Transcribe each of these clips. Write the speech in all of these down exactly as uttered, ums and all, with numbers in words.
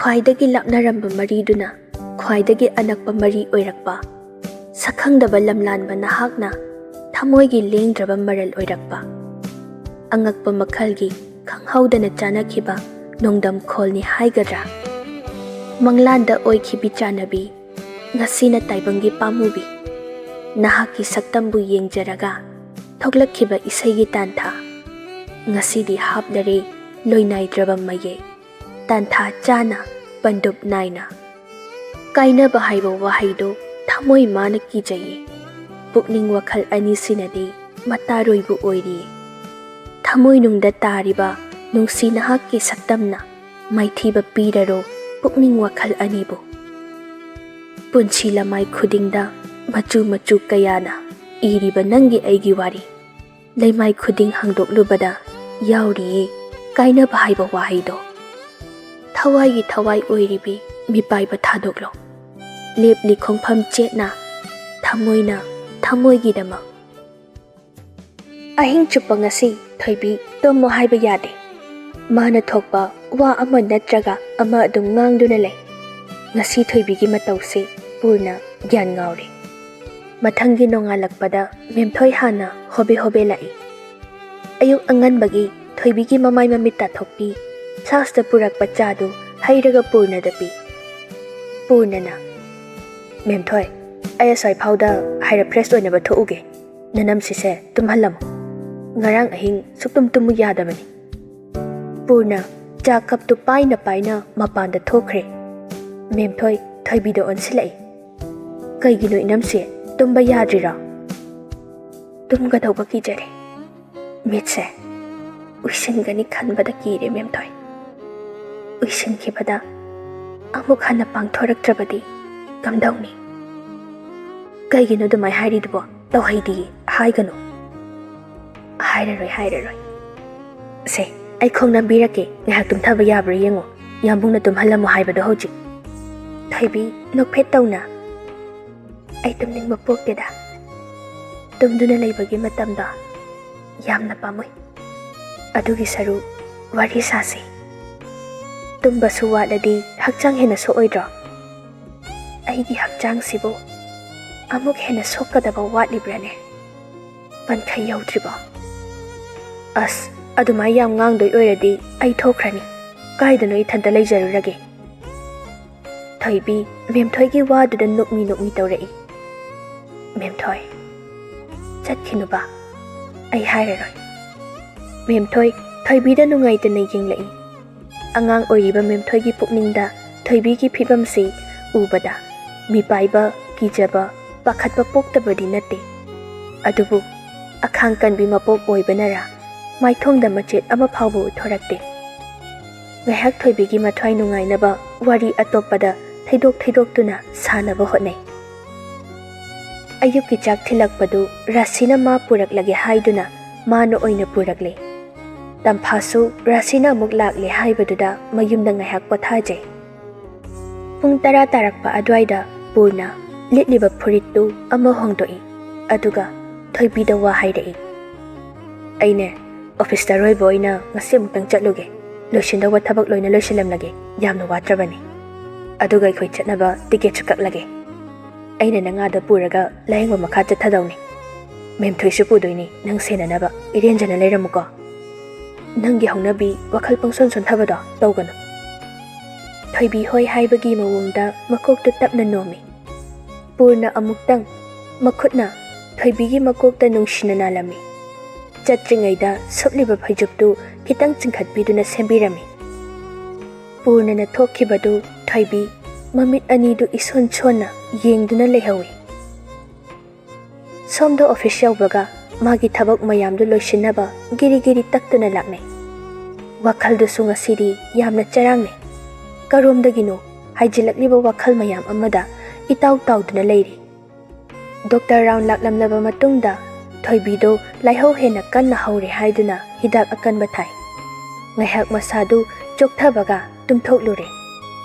ꯈ꯭ꯋꯥꯏꯗꯒꯤ ꯂꯥꯞꯅꯔꯝꯕ ꯃꯔꯤꯗꯨꯅ ꯈ꯭ꯋꯥꯏꯗꯒꯤ ꯑꯅꯛꯄ ꯃꯔꯤ ꯑꯣꯏꯔꯛꯄ, ꯁꯛꯈꯪꯗꯕ ꯂꯝꯂꯥꯟꯕ ꯅꯍꯥꯛꯅ ꯊꯃꯣꯏꯒꯤ ꯂꯦꯡꯗ꯭ꯔꯕ ꯃꯔꯜ ꯑꯣꯏꯔꯛꯄ, ꯑꯉꯛꯄ ꯃꯈꯜꯒꯤ ꯈꯪꯍꯧꯗꯅ ꯆꯥꯅꯈꯤꯕ ꯅꯣꯡꯗꯝ ꯈꯣꯜꯅꯤ ꯍꯥꯏꯒꯗ꯭ꯔꯥ? ꯃꯪꯂꯥꯟꯗ ꯑꯣꯏꯈꯤꯕꯤ ꯆꯥꯟꯅꯕꯤ, ꯉꯁꯤꯅ ꯇꯥꯏꯕꯪꯒꯤ ꯄꯥꯝꯃꯨꯕꯤ, ꯅꯍꯥꯛꯀꯤ ꯁꯛꯇꯝꯕꯨ ꯌꯦꯡꯖꯔꯒ ꯊꯣꯛꯂꯛꯈꯤꯕ ꯏꯁꯩꯒꯤ ꯇꯥꯟꯊꯥ, ꯉꯁꯤꯗꯤ ꯍꯥꯞꯂꯔꯦ ꯂꯣꯏꯅꯥꯏꯗ꯭ꯔꯕ ꯃꯌꯦꯛ꯫ ꯇꯥꯟꯊꯥ ꯆꯥꯅ, ꯄꯟꯗꯨꯞ ꯅꯥꯏꯅ꯫ ꯀꯥꯏꯅꯕ ꯍꯥꯏꯕ ꯋꯥꯍꯩꯗꯨ ꯊꯃꯣꯏ ꯃꯥꯅ ꯀꯤꯖꯩꯌꯦ꯫ ꯄꯨꯛꯅꯤꯡ ꯋꯥꯈꯜ ꯑꯅꯤꯁꯤꯅꯗꯤ ꯃꯇꯥꯔꯣꯏꯕꯨ ꯑꯣꯏꯔꯤꯌꯦ꯫ ꯊꯃꯣꯏꯅꯨꯡꯗ ꯇꯥꯔꯤꯕ ꯅꯨꯡꯁꯤ ꯅꯍꯥꯛꯀꯤ ꯁꯛꯇꯝꯅ ꯃꯥꯏꯊꯤꯕ ꯄꯤꯔꯔꯣ ꯄꯨꯛꯅꯤꯡ ꯋꯥꯈꯜ ꯑꯅꯤꯕꯨ꯫ ꯄꯨꯟꯁꯤ ꯂꯃꯥꯏ ꯈꯨꯗꯤꯡꯗ ꯃꯆꯨ ꯃꯆꯨ ꯀꯌꯥꯅ ꯏꯔꯤꯕ ꯅꯪꯒꯤ ꯑꯩꯒꯤ ꯋꯥꯔꯤ꯫ ꯂꯩꯃꯥꯏ ꯈꯨꯗꯤꯡ ꯍꯥꯡꯗꯣꯛꯂꯨꯕꯗ ꯌꯥꯎꯔꯤꯌꯦ ꯀꯥꯏꯅꯕ ꯍꯥꯏꯕ ꯋꯥꯍꯩꯗꯣ꯫ ꯊꯋꯥꯏꯒꯤ ꯊꯋꯥꯏ ꯑꯣꯏꯔꯤꯕꯤ ꯃꯤꯄꯥꯏꯕ ꯊꯥꯗꯣꯛꯂꯣ꯫ ꯂꯦꯞꯂꯤ ꯈꯣꯡꯐꯝ ꯆꯦꯠꯅ ꯊꯃꯣꯏꯅ ꯊꯃꯣꯏꯒꯤꯗꯃꯛ꯫ ꯑꯍꯤꯡ ꯆꯨꯞꯄ ꯉꯁꯤ ꯊꯣꯏꯕꯤ ꯇꯨꯝꯃꯣ ꯍꯥꯏꯕ ꯌꯥꯗꯦ꯫ ꯃꯥꯅ ꯊꯣꯛꯄ ꯋꯥ ꯑꯃ ꯅꯠꯇ꯭ꯔꯒ ꯑꯃ ꯑꯗꯨꯝ ꯉꯥꯡꯗꯨꯅ ꯂꯩ꯫ ꯉꯁꯤ ꯊꯣꯏꯕꯤꯒꯤ ꯃꯇꯧꯁꯦ ꯄꯨꯔꯅ ꯒ꯭ꯌꯥꯟ ꯉꯥꯎꯔꯦ꯫ ꯃꯊꯪꯒꯤ ꯅꯣꯡꯉꯥꯜꯂꯛꯄꯗ ꯃꯦꯝꯊꯣꯏ ꯍꯥꯟꯅ ꯍꯣꯕꯦ ꯍꯣꯕꯦ ꯂꯥꯛꯏ꯫ ꯑꯌꯨꯛ ꯑꯉꯟꯕꯒꯤ ꯊꯣꯏꯕꯤꯒꯤ ꯃꯃꯥꯏ ꯃꯃꯤꯠ ꯇꯥꯊꯣꯛꯄꯤ, ꯐ꯭ꯂꯥꯁꯇ ꯄꯨꯔꯛꯄ ꯆꯥꯗꯨ ꯍꯩꯔꯒ ꯄꯨꯔꯅꯗ ꯄꯤ꯫ ꯄꯨꯔꯅꯅ, "ꯃꯦꯝꯊꯣꯏ, ꯑꯩ ꯑꯁ꯭ꯋꯥꯏ ꯐꯥꯎꯗ ꯍꯥꯏꯔꯞ ꯐ꯭ꯔꯦꯁ ꯑꯣꯏꯅꯕ ꯊꯣꯛꯎꯒꯦ꯫ ꯅꯅꯝꯁꯤꯁꯦ ꯇꯨꯝꯍꯜꯂꯝꯃꯨ꯫ ꯉꯔꯥꯡ ꯑꯍꯤꯡ ꯁꯨꯛꯇꯨꯝ ꯇꯨꯝꯃꯨ ꯌꯥꯗꯕꯅꯤ"꯫ ꯄꯨꯔꯅ ꯆꯥ ꯀꯞꯇꯨ ꯄꯥꯏꯅ ꯄꯥꯏꯅ ꯃꯄꯥꯟꯗ ꯊꯣꯛꯈ꯭ꯔꯦ꯫ ꯃꯦꯝꯊꯣꯏ ꯊꯣꯏꯕꯤꯗ ꯑꯣꯟꯁꯤꯜꯂꯛꯏ꯫ "ꯀꯩꯒꯤꯅꯣ ꯏꯅꯝꯁꯦ, ꯇꯨꯝꯕ ꯌꯥꯗ꯭ꯔꯤꯔꯣ?" "ꯇꯨꯝꯒꯗꯧꯕ ꯀꯤꯖꯔꯦ꯫ ꯃꯤꯠꯁꯦ ꯎꯏꯁꯤꯟꯒꯅꯤ ꯈꯟꯕꯗ ꯀꯤꯔꯦ ꯃꯦꯝꯊꯣꯏ꯫ ꯎꯏꯁꯤꯟꯈꯤꯕꯗ ꯑꯃꯨꯛ ꯍꯟꯅ ꯄꯥꯡꯊꯣꯔꯛꯇ꯭ꯔꯕꯗꯤ ꯀꯝꯗꯧꯅꯤ?" "ꯀꯩꯒꯤꯅꯣ ꯑꯗꯨꯃꯥꯏ ꯍꯥꯏꯔꯤꯗꯨꯕꯣ? ꯇꯧꯍꯩꯗꯤꯌꯦ, ꯍꯥꯏꯒꯅꯨ"꯫ "ꯍꯥꯏꯔꯔꯣꯏ, ꯍꯥꯏꯔꯔꯣꯏ꯫ ꯁꯦ, ꯑꯩ ꯈꯣꯡ ꯅꯝꯕꯤꯔꯛꯀꯦ, ꯉꯥꯏꯍꯥꯛ ꯇꯨꯝꯊꯕ ꯌꯥꯕ꯭ꯔꯥ ꯌꯦꯡꯉꯣ꯫ ꯌꯥꯝꯕꯨꯡꯅ ꯇꯨꯝꯍꯜꯂꯝꯃꯣ ꯍꯥꯏꯕꯗꯣ ꯍꯧꯖꯤꯛ"꯫ ꯊꯣꯏꯕꯤ ꯅꯣꯛꯐꯦꯠ ꯇꯧꯅ, "ꯑꯩ ꯇꯨꯝꯅꯤꯡꯕ ꯄꯣꯛꯇꯦꯗ꯫ ꯇꯨꯝꯗꯨꯅ ꯂꯩꯕꯒꯤ ꯃꯇꯝꯗꯣ ꯌꯥꯝꯅ ꯄꯥꯝꯃꯨꯏ꯫ ꯑꯗꯨꯒꯤ ꯁꯔꯨꯛ ꯋꯥꯔꯤ ꯁꯥꯁꯤ꯫ ꯇꯨꯝꯕꯁꯨ ꯋꯥꯠꯂꯗꯤ ꯍꯛꯆꯥꯡ ꯍꯦꯟꯅ ꯁꯣꯛꯑꯣꯏꯗ꯭ꯔꯣ? ꯑꯩꯒꯤ ꯍꯛꯆꯥꯡꯁꯤꯕꯨ ꯑꯃꯨꯛ ꯍꯦꯟꯅ ꯁꯣꯛꯀꯗꯕ ꯋꯥꯠꯂꯤꯕ꯭ꯔꯥꯅꯦ? ꯄꯟꯈꯩ ꯌꯧꯗ꯭ꯔꯤꯕꯣ? ꯑꯁ, ꯑꯗꯨꯃꯥꯏ ꯌꯥꯝ ꯉꯥꯡꯗꯣꯏ ꯑꯣꯏꯔꯗꯤ ꯑꯩ ꯊꯣꯛꯈ꯭ꯔꯅꯤ꯫ ꯀꯥꯏꯗꯅꯣ ꯏꯊꯟꯇ ꯂꯩꯖꯔꯨꯔꯒꯦ"꯫ ꯊꯣꯏꯕꯤ ꯃꯦꯝꯊꯣꯏꯒꯤ ꯋꯥꯗꯨꯗ ꯅꯣꯛꯃꯤ ꯅꯣꯛꯃꯤ ꯇꯧꯔꯛꯏ꯫ "ꯃꯦꯝꯊꯣꯏ, ꯆꯠꯈꯤꯅꯨꯕ, ꯑꯩ ꯍꯥꯏꯔꯔꯣꯏ"꯫ ꯃꯦꯝꯊꯣꯏ ꯊꯣꯏꯕꯤꯗ ꯅꯨꯡꯉꯥꯏꯇꯅ ꯌꯦꯡꯂꯛꯏ꯫ ꯑꯉꯥꯡ ꯑꯣꯏꯔꯤꯕ ꯃꯦꯝꯊꯣꯏꯒꯤ ꯄꯨꯛꯅꯤꯡꯗ ꯊꯣꯏꯕꯤꯒꯤ ꯐꯤꯕꯝꯁꯤ ꯎꯕꯗ ꯃꯤꯄꯥꯏꯕ, ꯀꯤꯖꯕ, ꯄꯥꯈꯠꯄ ꯄꯣꯛꯇꯕꯗꯤ ꯅꯠꯇꯦ꯫ ꯑꯗꯨꯕꯨ ꯑꯈꯥꯡ ꯀꯟꯕꯤ ꯃꯄꯣꯛ ꯑꯣꯏꯕꯅꯔꯥ, ꯃꯥꯏꯊꯣꯡꯗ ꯃꯆꯦꯠ ꯑꯃ ꯐꯥꯎꯕ ꯎꯠꯊꯣꯔꯛꯇꯦ꯫ ꯉꯥꯏꯍꯥꯛ ꯊꯣꯏꯕꯤꯒꯤ ꯃꯊ꯭ꯋꯥꯏ ꯅꯨꯡꯉꯥꯏꯅꯕ ꯋꯥꯔꯤ ꯑꯇꯣꯞꯄꯗ ꯊꯩꯗꯣꯛ ꯊꯩꯗꯣꯛꯇꯨꯅ ꯁꯥꯅꯕ ꯍꯣꯠꯅꯩ꯫ ꯑꯌꯨꯛꯀꯤ ꯆꯥꯛ ꯊꯤꯜꯂꯛꯄꯗꯨ ꯔꯥꯁꯤꯅ ꯃꯥ ꯄꯨꯔꯛꯂꯒꯦ ꯍꯥꯏꯗꯨꯅ ꯃꯥꯅ ꯑꯣꯏꯅ ꯄꯨꯔꯛꯂꯦ꯫ ꯇꯝꯐꯥꯁꯨ ꯔꯥꯁꯤꯅ ꯑꯃꯨꯛ ꯂꯥꯛꯂꯦ ꯍꯥꯏꯕꯗꯨꯗ ꯃꯌꯨꯝꯗ ꯉꯥꯏꯍꯥꯛ ꯄꯣꯊꯥꯖꯩ꯫ ꯄꯨꯡ ꯇꯔꯥ ꯇꯥꯔꯛꯄ ꯑꯗꯨꯋꯥꯏꯗ ꯄꯨꯔꯅ ꯂꯤꯠꯂꯤꯕ ꯐꯨꯔꯤꯠꯇꯨ ꯑꯃ ꯍꯣꯡꯗꯣꯛꯏ, ꯑꯗꯨꯒ ꯊꯣꯏꯕꯤꯗ ꯋꯥ ꯍꯥꯏꯔꯛꯏ꯫ "ꯑꯩꯅꯦ, ꯑꯣꯐꯤꯁꯇ ꯑꯔꯣꯏꯕ ꯑꯣꯏꯅ ꯉꯁꯤ ꯑꯃꯨꯛꯇꯪ ꯆꯠꯂꯨꯒꯦ꯫ ꯂꯣꯏꯁꯤꯟꯗꯧꯕ ꯊꯕꯛ ꯂꯣꯏꯅ ꯂꯣꯏꯁꯤꯜꯂꯝꯂꯒꯦ꯫ ꯌꯥꯝꯅ ꯋꯥꯠꯇ꯭ꯔꯕꯅꯤ꯫ ꯑꯗꯨꯒ ꯑꯩꯈꯣꯏ ꯆꯠꯅꯕ ꯇꯤꯀꯦꯠꯁꯨ ꯀꯛꯂꯒꯦ"꯫ ꯑꯩꯅ ꯅꯪ ꯑꯥꯗ ꯄꯨꯔꯒ ꯂꯥꯌꯦꯡꯕ ꯃꯈꯥ ꯆꯠꯊꯗꯧꯅꯤ꯫ ꯃꯦꯝꯊꯣꯏꯁꯨ ꯄꯨꯗꯣꯏꯅꯤ, ꯅꯪ ꯁꯦꯟꯅꯅꯕ꯫ ꯏꯔꯦꯟꯖꯅ ꯂꯩꯔꯝꯃꯨꯀꯣ꯫ ꯅꯪꯒꯤ ꯍꯧꯅꯕꯤ ꯋꯥꯈꯜ ꯄꯪꯁꯣꯟ ꯁꯣꯟꯊꯕꯗꯣ ꯇꯧꯒꯅꯨ꯫ ꯊꯣꯏꯕꯤ ꯍꯣꯏ ꯍꯥꯏꯕꯒꯤ ꯃꯑꯣꯡꯗ ꯃꯀꯣꯛꯇꯨ ꯇꯞꯅ ꯅꯣꯝꯃꯤ꯫ ꯄꯨꯔꯅ ꯑꯃꯨꯛꯇꯪ ꯃꯈꯨꯠꯅ ꯊꯣꯏꯕꯤꯒꯤ ꯃꯀꯣꯛꯇ ꯅꯨꯡꯁꯤꯅ ꯅꯥꯜꯂꯝꯃꯤ꯫ ꯆꯠꯇ꯭ꯔꯤꯉꯩꯗ ꯁꯨꯞꯂꯤꯕ ꯐꯩꯖꯨꯞꯇꯨ ꯈꯤꯇꯪ ꯆꯤꯡꯈꯠꯄꯤꯗꯨꯅ ꯁꯦꯝꯕꯤꯔꯝꯃꯤ꯫ ꯄꯨꯔꯅ ꯊꯣꯛꯈꯤꯕꯗꯨ ꯊꯣꯏꯕꯤ ꯃꯃꯤꯠ ꯑꯅꯤꯗꯨ ꯏꯁꯣꯟ ꯁꯣꯟꯅ ꯌꯦꯡꯗꯨꯅ ꯂꯩꯍꯧꯏ꯫ ꯁꯣꯝꯗ ꯑꯣꯐꯤꯁ ꯌꯧꯕꯒ ꯃꯥꯒꯤ ꯊꯕꯛ ꯃꯌꯥꯝꯗꯨ ꯂꯣꯏꯁꯤꯟꯅꯕ ꯒꯤꯔꯤ ꯒꯤꯔꯤ ꯇꯛꯇꯨꯅ ꯂꯥꯛꯅꯩ꯫ ꯋꯥꯈꯜꯗꯨꯁꯨ ꯉꯁꯤꯗꯤ ꯌꯥꯝꯅ ꯆꯔꯥꯡꯅꯩ꯫ ꯀꯔꯣꯝꯗꯒꯤꯅꯣ ꯍꯥꯏꯖꯤꯜꯂꯛꯂꯤꯕ ꯋꯥꯈꯜ ꯃꯌꯥꯝ ꯑꯃꯗ ꯏꯇꯥꯎ ꯇꯥꯎꯗꯨꯅ ꯂꯩꯔꯤ꯫ ꯗꯣꯛꯇꯔ ꯔꯥꯎꯟ ꯂꯥꯛꯂꯝꯂꯕ ꯃꯇꯨꯡꯗ ꯊꯣꯏꯕꯤꯗꯨ ꯂꯥꯏꯍꯧ ꯍꯦꯟꯅ ꯀꯟꯅ ꯍꯧꯔꯦ ꯍꯥꯏꯗꯨꯅ ꯍꯤꯗꯥꯛ ꯑꯀꯟꯕ ꯊꯥꯏ꯫ ꯉꯥꯏꯍꯥꯛ ꯃꯁꯥꯗꯨ ꯆꯣꯛꯊꯕꯒ ꯇꯨꯝꯊꯣꯛꯂꯨꯔꯦ꯫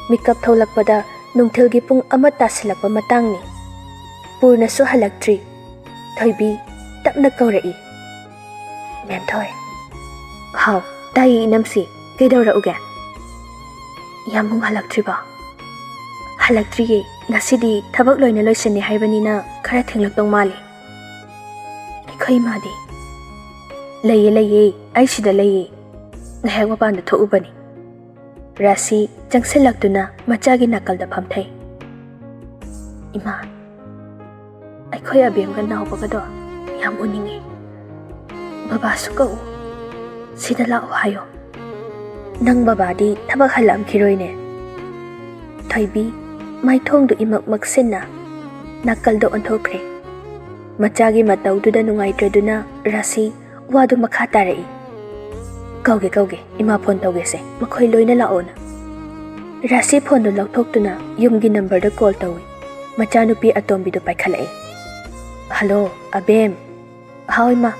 ꯃꯤꯀꯞ ꯊꯣꯛꯂꯛꯄꯗ ꯅꯨꯡꯊꯤꯜꯒꯤ ꯄꯨꯡ ꯑꯃ ꯇꯥꯁꯤꯜꯂꯛꯄ ꯃꯇꯥꯡꯅꯤ꯫ ꯄꯨꯔꯅꯁꯨ ꯍꯜꯂꯛꯇ꯭ꯔꯤ꯫ ꯊꯣꯏꯕꯤ ꯇꯞꯅ ꯀꯧꯔꯛꯏ, "ꯃꯦꯝꯊꯣꯏ꯫" "ꯍꯥꯎ, ꯇꯥꯏꯌꯦ ꯏꯅꯝꯁꯤ꯫ ꯀꯩꯗꯧꯔꯛꯎꯒꯦ?" "ꯌꯥꯝꯕꯨꯡ ꯍꯜꯂꯛꯇ꯭ꯔꯤꯕꯣ?" "ꯍꯜꯂꯛꯇ꯭ꯔꯤꯌꯦ꯫ ꯉꯁꯤꯗꯤ ꯊꯕꯛ ꯂꯣꯏꯅ ꯂꯣꯏꯁꯤꯟꯅꯤ ꯍꯥꯏꯕꯅꯤꯅ ꯈꯔ ꯊꯦꯡꯂꯛꯇꯧ ꯃꯥꯜꯂꯤ꯫" "ꯑꯩꯈꯣꯏ ꯏꯃꯥꯗꯤ?" "ꯂꯩꯌꯦ, ꯂꯩꯌꯦ꯫ ꯑꯩ ꯁꯤꯗ ꯂꯩꯌꯦ꯫ ꯉꯥꯏꯍꯥꯛ ꯃꯄꯥꯟꯗ ꯊꯣꯛꯎꯕꯅꯤ꯫" ꯔꯥꯁꯤ ꯆꯪꯁꯤꯜꯂꯛꯇꯨꯅ ꯃꯆꯥꯒꯤ ꯅꯥꯀꯜꯗ ꯐꯝꯊꯩ꯫ "ꯏꯃꯥ, ꯑꯩꯈꯣꯏ ꯑꯕꯦꯝꯒ ꯅꯥꯎꯕꯒꯗꯣ ꯌꯥꯝ ꯎꯅꯤꯡꯉꯤ꯫ ꯕꯕꯥꯁꯨ ꯀꯧꯎ꯫ ꯁꯤꯗ ꯂꯥꯛꯑꯣ ꯍꯥꯏꯌꯣ꯫" "ꯅꯪ ꯕꯕꯥꯗꯤ ꯊꯕꯛ ꯍꯜꯂꯛꯑꯝꯈꯤꯔꯣꯏꯅꯦ꯫" ꯊꯣꯏꯕꯤ ꯃꯥꯏꯊꯣꯡꯗꯨ ꯏꯃꯛ ꯃꯛꯁꯤꯟꯅ ꯅꯥꯀꯜꯗ ꯑꯣꯟꯊꯣꯛꯈ꯭ꯔꯦ꯫ ꯃꯆꯥꯒꯤ ꯃꯇꯧꯗꯨꯗ ꯅꯨꯡꯉꯥꯏꯇ꯭ꯔꯗꯨꯅ ꯔꯥꯁꯤ ꯋꯥꯗꯨ ꯃꯈꯥ ꯇꯥꯔꯛꯏ꯫ "ꯀꯧꯒꯦ, ꯀꯧꯒꯦ, ꯏꯃꯥ ꯐꯣꯟ ꯇꯧꯒꯦꯁꯦ, ꯃꯈꯣꯏ ꯂꯣꯏꯅ ꯂꯥꯛꯑꯣꯅ꯫" ꯔꯥꯁꯤ ꯐꯣꯟꯗꯨ ꯂꯧꯊꯣꯛꯇꯨꯅ ꯌꯨꯝꯒꯤ ꯅꯝꯕꯔꯗ ꯀꯣꯜ ꯇꯧꯏ꯫ ꯃꯆꯥꯅꯨꯄꯤ ꯑꯇꯣꯝꯕꯤꯗꯨ ꯄꯥꯏꯈꯠꯂꯛꯏ꯫ "ꯍꯜꯂꯣ, ꯑꯕꯦꯝ꯫" "ꯍꯥꯎ, ꯏꯃꯥ꯫"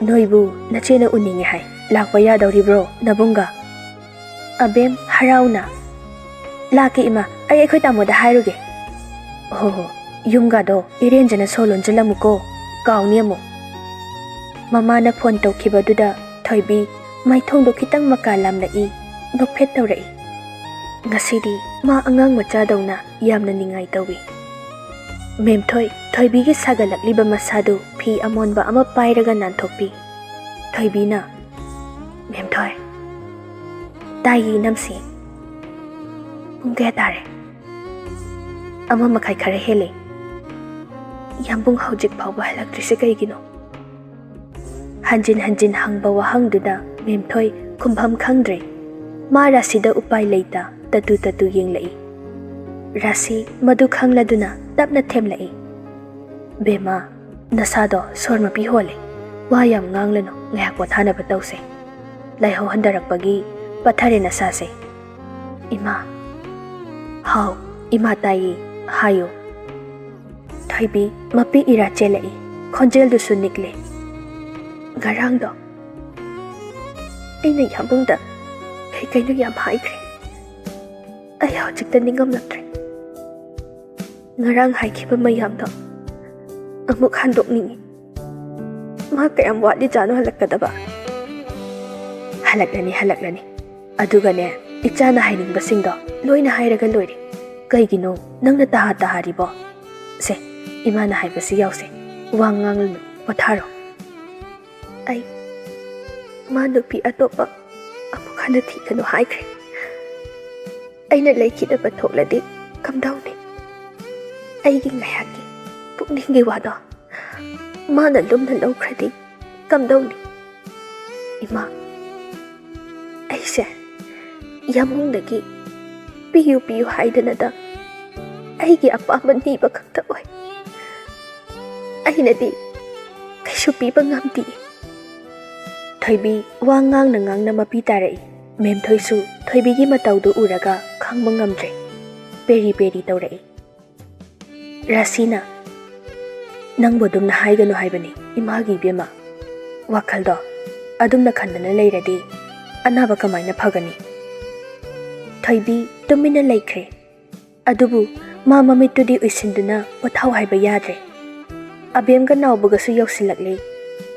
"ꯅꯣꯏꯕꯨ ꯅꯆꯦꯅ ꯎꯅꯤꯡꯉꯦ ꯍꯥꯏ, ꯂꯥꯛꯄ ꯌꯥꯗꯧꯔꯤꯕ꯭ꯔꯣ ꯅꯕꯨꯡꯒ?" ꯑꯕꯦꯝ ꯍꯔꯥꯎꯅ, "ꯂꯥꯛꯀꯦ ꯏꯃꯥ, ꯑꯩ ꯑꯩꯈꯣꯏ ꯇꯥꯃꯣꯗ ꯍꯥꯏꯔꯨꯒꯦ꯫" "ꯍꯣ ꯍꯣ, ꯌꯨꯝꯒꯗꯣ ꯏꯔꯦꯟꯖꯅ ꯁꯣ ꯂꯣꯟꯖꯜꯂꯝꯃꯨꯀꯣ, ꯀꯥꯎꯅꯤ ꯑꯃꯨꯛ꯫" ꯃꯃꯥꯅ ꯐꯣꯟ ꯇꯧꯈꯤꯕꯗꯨꯗ ꯊꯣꯏꯕꯤ ꯃꯥꯏꯊꯣꯡꯗꯣ ꯈꯤꯇꯪ ꯃꯀꯥ ꯂꯥꯝꯂꯛꯏ, ꯅꯣꯛꯐꯦꯠ ꯇꯧꯔꯛꯏ꯫ ꯉꯁꯤꯗꯤ ꯃꯥ ꯑꯉꯥꯡ ꯃꯆꯥꯗꯧꯅ ꯌꯥꯝꯅ ꯅꯤꯡꯉꯥꯏ ꯇꯧꯏ꯫ ꯃꯦꯝꯊꯣꯏ, ꯊꯣꯏꯕꯤꯒꯤ ꯁꯥꯒꯠꯂꯛꯂꯤꯕ ꯃꯁꯥꯗꯨ ꯐꯤ ꯑꯃꯣꯟꯕ ꯑꯃ ꯄꯥꯏꯔꯒ ꯅꯥꯟꯊꯣꯛꯄꯤ꯫ ꯊꯣꯏꯕꯤꯅ, "ꯃꯦꯝꯊꯣꯏ, ꯇꯥꯏꯌꯦ ꯏꯅꯝꯁꯤ꯫ ꯄꯨꯡ ꯀꯌꯥ ꯇꯥꯔꯦ?" "ꯑꯃ ꯃꯈꯥꯏ ꯈꯔ ꯍꯦꯜꯂꯦ꯫ ꯌꯥꯝꯕꯨꯡ ꯍꯧꯖꯤꯛ ꯐꯥꯎꯕ ꯍꯜꯂꯛꯇ꯭ꯔꯤꯁꯦ ꯀꯩꯒꯤꯅꯣ?" ꯍꯟꯖꯤꯟ ꯍꯟꯖꯤꯟ ꯍꯪꯕ ꯋꯥꯍꯪꯗꯨꯗ ꯃꯦꯝꯊꯣꯏ ꯈꯨꯝꯐꯝ ꯈꯪꯗ꯭ꯔꯦ꯫ ꯃꯥ ꯔꯥꯁꯤꯗ ꯎꯄꯥꯏ ꯂꯩꯇ ꯇꯠꯇꯨ ꯇꯠꯇꯨ ꯌꯦꯡꯂꯛꯏ꯫ ꯔꯥꯁꯤ ꯃꯗꯨ ꯈꯪꯂꯗꯨꯅ ꯇꯞꯅ ꯊꯦꯝꯂꯛꯏ꯫ "ꯕꯦꯝꯃ, ꯅꯁꯥꯗꯣ ꯁꯣꯔ ꯃꯄꯤ ꯍꯣꯜꯂꯦ꯫ ꯋꯥ ꯌꯥꯝ ꯉꯥꯡꯂꯅꯨ, ꯉꯥꯏꯍꯥꯛ ꯄꯣꯊꯥꯅꯕ ꯇꯧꯁꯦ꯫ ꯂꯥꯏꯍꯧ ꯍꯟꯊꯔꯛꯄꯒꯤ ꯄꯠꯊꯔꯦ ꯅꯁꯥꯁꯦ꯫ ꯏꯃꯥ꯫" "ꯍꯥꯎ, ꯏꯃꯥ ꯇꯥꯏꯌꯦ, ꯍꯥꯏꯌꯨ꯫" ꯊꯣꯏꯕꯤ ꯃꯄꯤ ꯏꯔꯥ ꯆꯦꯜꯂꯛꯏ, ꯈꯣꯟꯖꯦꯜꯗꯨꯁꯨ ꯅꯤꯛꯂꯦ꯫ "ꯉꯔꯥꯡꯗꯣ ꯑꯩꯅ ꯌꯥꯝꯕꯨꯡꯗ ꯀꯩ ꯀꯩꯅꯣ ꯌꯥꯝ ꯍꯥꯏꯈ꯭ꯔꯦ꯫ ꯑꯩ ꯍꯧꯖꯤꯛꯇ ꯅꯤꯡꯉꯝꯂꯛꯇ꯭ꯔꯦ꯫ ꯉꯔꯥꯡ ꯍꯥꯏꯈꯤꯕ ꯃꯌꯥꯝꯗꯣ ꯑꯃꯨꯛ ꯍꯟꯗꯣꯛꯅꯤꯡꯉꯤ꯫ ꯃꯥ ꯀꯌꯥꯝ ꯋꯥꯠꯂꯤꯖꯥꯠꯅꯣ ꯍꯜꯂꯛꯀꯗꯕ?" "ꯍꯜꯂꯛꯂꯅꯤ, ꯍꯜꯂꯛꯂꯅꯤ꯫ ꯑꯗꯨꯒꯅꯦ, ꯏꯆꯥꯅ ꯍꯥꯏꯅꯤꯡꯕꯁꯤꯡꯗꯣ ꯂꯣꯏꯅ ꯍꯥꯏꯔꯒ ꯂꯣꯏꯔꯦ꯫ ꯀꯩꯒꯤꯅꯣ ꯅꯪꯅ ꯇꯍꯥ ꯇꯍꯥꯔꯤꯕꯣ? ꯁꯦ, ꯏꯃꯥꯅ ꯍꯥꯏꯕꯁꯤ ꯌꯥꯎꯁꯦ꯫ ꯋꯥ ꯉꯥꯡꯂꯨꯅꯨ, ꯄꯣꯊꯥꯔꯣ꯫" "ꯑꯩ ꯃꯥ ꯅꯨꯄꯤ ꯑꯇꯣꯞꯄ ꯑꯃꯨꯛ ꯍꯟꯅ ꯊꯤꯒꯅꯨ ꯍꯥꯏꯈ꯭ꯔꯦ꯫ ꯑꯩꯅ ꯂꯩꯈꯤꯗꯕ ꯊꯣꯛꯂꯗꯤ ꯀꯝꯗꯧꯅꯤ? ꯑꯩꯒꯤ ꯉꯥꯏꯍꯥꯛꯀꯤ ꯄꯨꯛꯅꯤꯡꯒꯤ ꯋꯥꯗꯣ ꯃꯥꯅ ꯂꯨꯝꯅ ꯂꯧꯈ꯭ꯔꯗꯤ ꯀꯝꯗꯧꯅꯤ? ꯏꯃꯥ, ꯑꯩꯁꯦ ꯌꯥꯝꯕꯨꯡꯗꯒꯤ ꯄꯤꯌꯨ ꯄꯤꯌꯨ ꯍꯥꯏꯗꯅꯗ ꯑꯩꯒꯤ ꯑꯄꯥꯝꯕ ꯅꯤꯕ ꯈꯛꯇ ꯑꯣꯏ꯫ ꯑꯩꯅꯗꯤ ꯀꯩꯁꯨ ꯄꯤꯕ ꯉꯝꯗꯦ꯫" ꯊꯣꯏꯕꯤ ꯋꯥ ꯉꯥꯡꯅ ꯉꯥꯡꯅ ꯃꯄꯤ ꯇꯥꯔꯛꯏ꯫ ꯃꯦꯝꯊꯣꯏꯁꯨ ꯊꯣꯏꯕꯤꯒꯤ ꯃꯇꯧꯗꯨ ꯎꯔꯒ ꯈꯥꯡꯕ ꯉꯝꯗ꯭ꯔꯦ꯫ ꯄꯦꯔꯤ ꯄꯦꯔꯤ ꯇꯧꯔꯛꯏ꯫ ꯔꯥꯁꯤꯅ, "ꯅꯪꯕꯨ ꯑꯗꯨꯝꯅ ꯍꯥꯏꯒꯅꯨ ꯍꯥꯏꯕꯅꯤ ꯏꯃꯥꯒꯤ ꯏꯕꯦꯝꯃ꯫ ꯋꯥꯈꯜꯗꯣ ꯑꯗꯨꯝꯅ ꯈꯟꯗꯅ ꯂꯩꯔꯗꯤ ꯑꯅꯥꯕ ꯀꯃꯥꯏꯅ ꯐꯒꯅꯤ?" ꯊꯣꯏꯕꯤ ꯇꯨꯃꯤꯟꯅ ꯂꯩꯈ꯭ꯔꯦ꯫ ꯑꯗꯨꯕꯨ ꯃꯥ ꯃꯃꯤꯠꯇꯨꯗꯤ ꯎꯏꯁꯤꯟꯗꯨꯅ ꯄꯣꯊꯥꯎ ꯍꯥꯏꯕ ꯌꯥꯗ꯭ꯔꯦ꯫ ꯑꯕꯦꯝꯒ ꯅꯥꯎꯕꯒꯁꯨ ꯌꯧꯁꯤꯜꯂꯛꯂꯦ꯫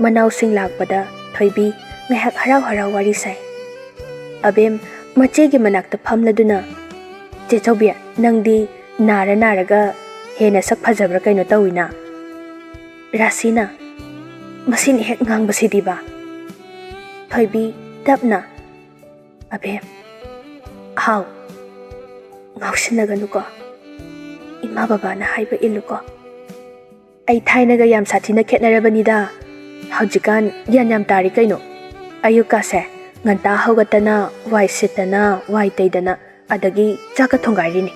ꯃꯅꯥꯎꯁꯤꯡ ꯂꯥꯛꯄꯗ ꯊꯣꯏꯕꯤ ꯉꯥꯏꯍꯥꯛ ꯍꯔꯥꯎ ꯍꯔꯥꯎ ꯋꯥꯔꯤ ꯁꯥꯏ꯫ ꯑꯕꯦꯝ ꯃꯆꯦꯒꯤ ꯃꯅꯥꯛꯇ ꯐꯝꯂꯗꯨꯅ, "ꯆꯦ ꯆꯧꯕꯤ, ꯅꯪꯗꯤ ꯅꯥꯔ ꯅꯥꯔꯒ ꯍꯦꯟꯅ ꯁꯛ ꯐꯖꯕ꯭ꯔꯥ ꯀꯩꯅꯣ ꯇꯧꯏꯅ꯫ ꯔꯥꯁꯤꯅ, "ꯃꯁꯤꯅ ꯍꯦꯛ ꯉꯥꯡꯕꯁꯤꯗꯤꯕ"꯫ ꯊꯣꯏꯕꯤ, ꯇꯞꯅ, "ꯑꯕꯦꯝ, ꯍꯥꯎ, ꯉꯥꯎꯁꯤꯟꯅꯒꯅꯨꯀꯣ꯫ ꯏꯃꯥ ꯕꯕꯥꯅ ꯍꯥꯏꯕ ꯏꯜꯂꯨꯀꯣ꯫ ꯑꯩ ꯊꯥꯏꯅꯒ ꯌꯥꯝ ꯁꯥꯊꯤꯅ ꯈꯦꯠꯅꯔꯕꯅꯤꯗ꯫ ꯍꯧꯖꯤꯛꯀꯥꯟ ꯒ꯭ꯌꯥꯟ ꯌꯥꯝ ꯇꯥꯔꯤ ꯀꯩꯅꯣ꯫ ꯑꯌꯨꯛꯀꯥꯁꯦ ꯉꯟꯇꯥ ꯍꯧꯒꯠꯇꯅ, ꯋꯥꯏ ꯁꯤꯠꯇꯅ, ꯋꯥꯏ ꯇꯩꯗꯅ, ꯑꯗꯒꯤ ꯆꯥꯛꯀ ꯊꯣꯡꯒꯥꯏꯔꯤꯅꯤ"꯫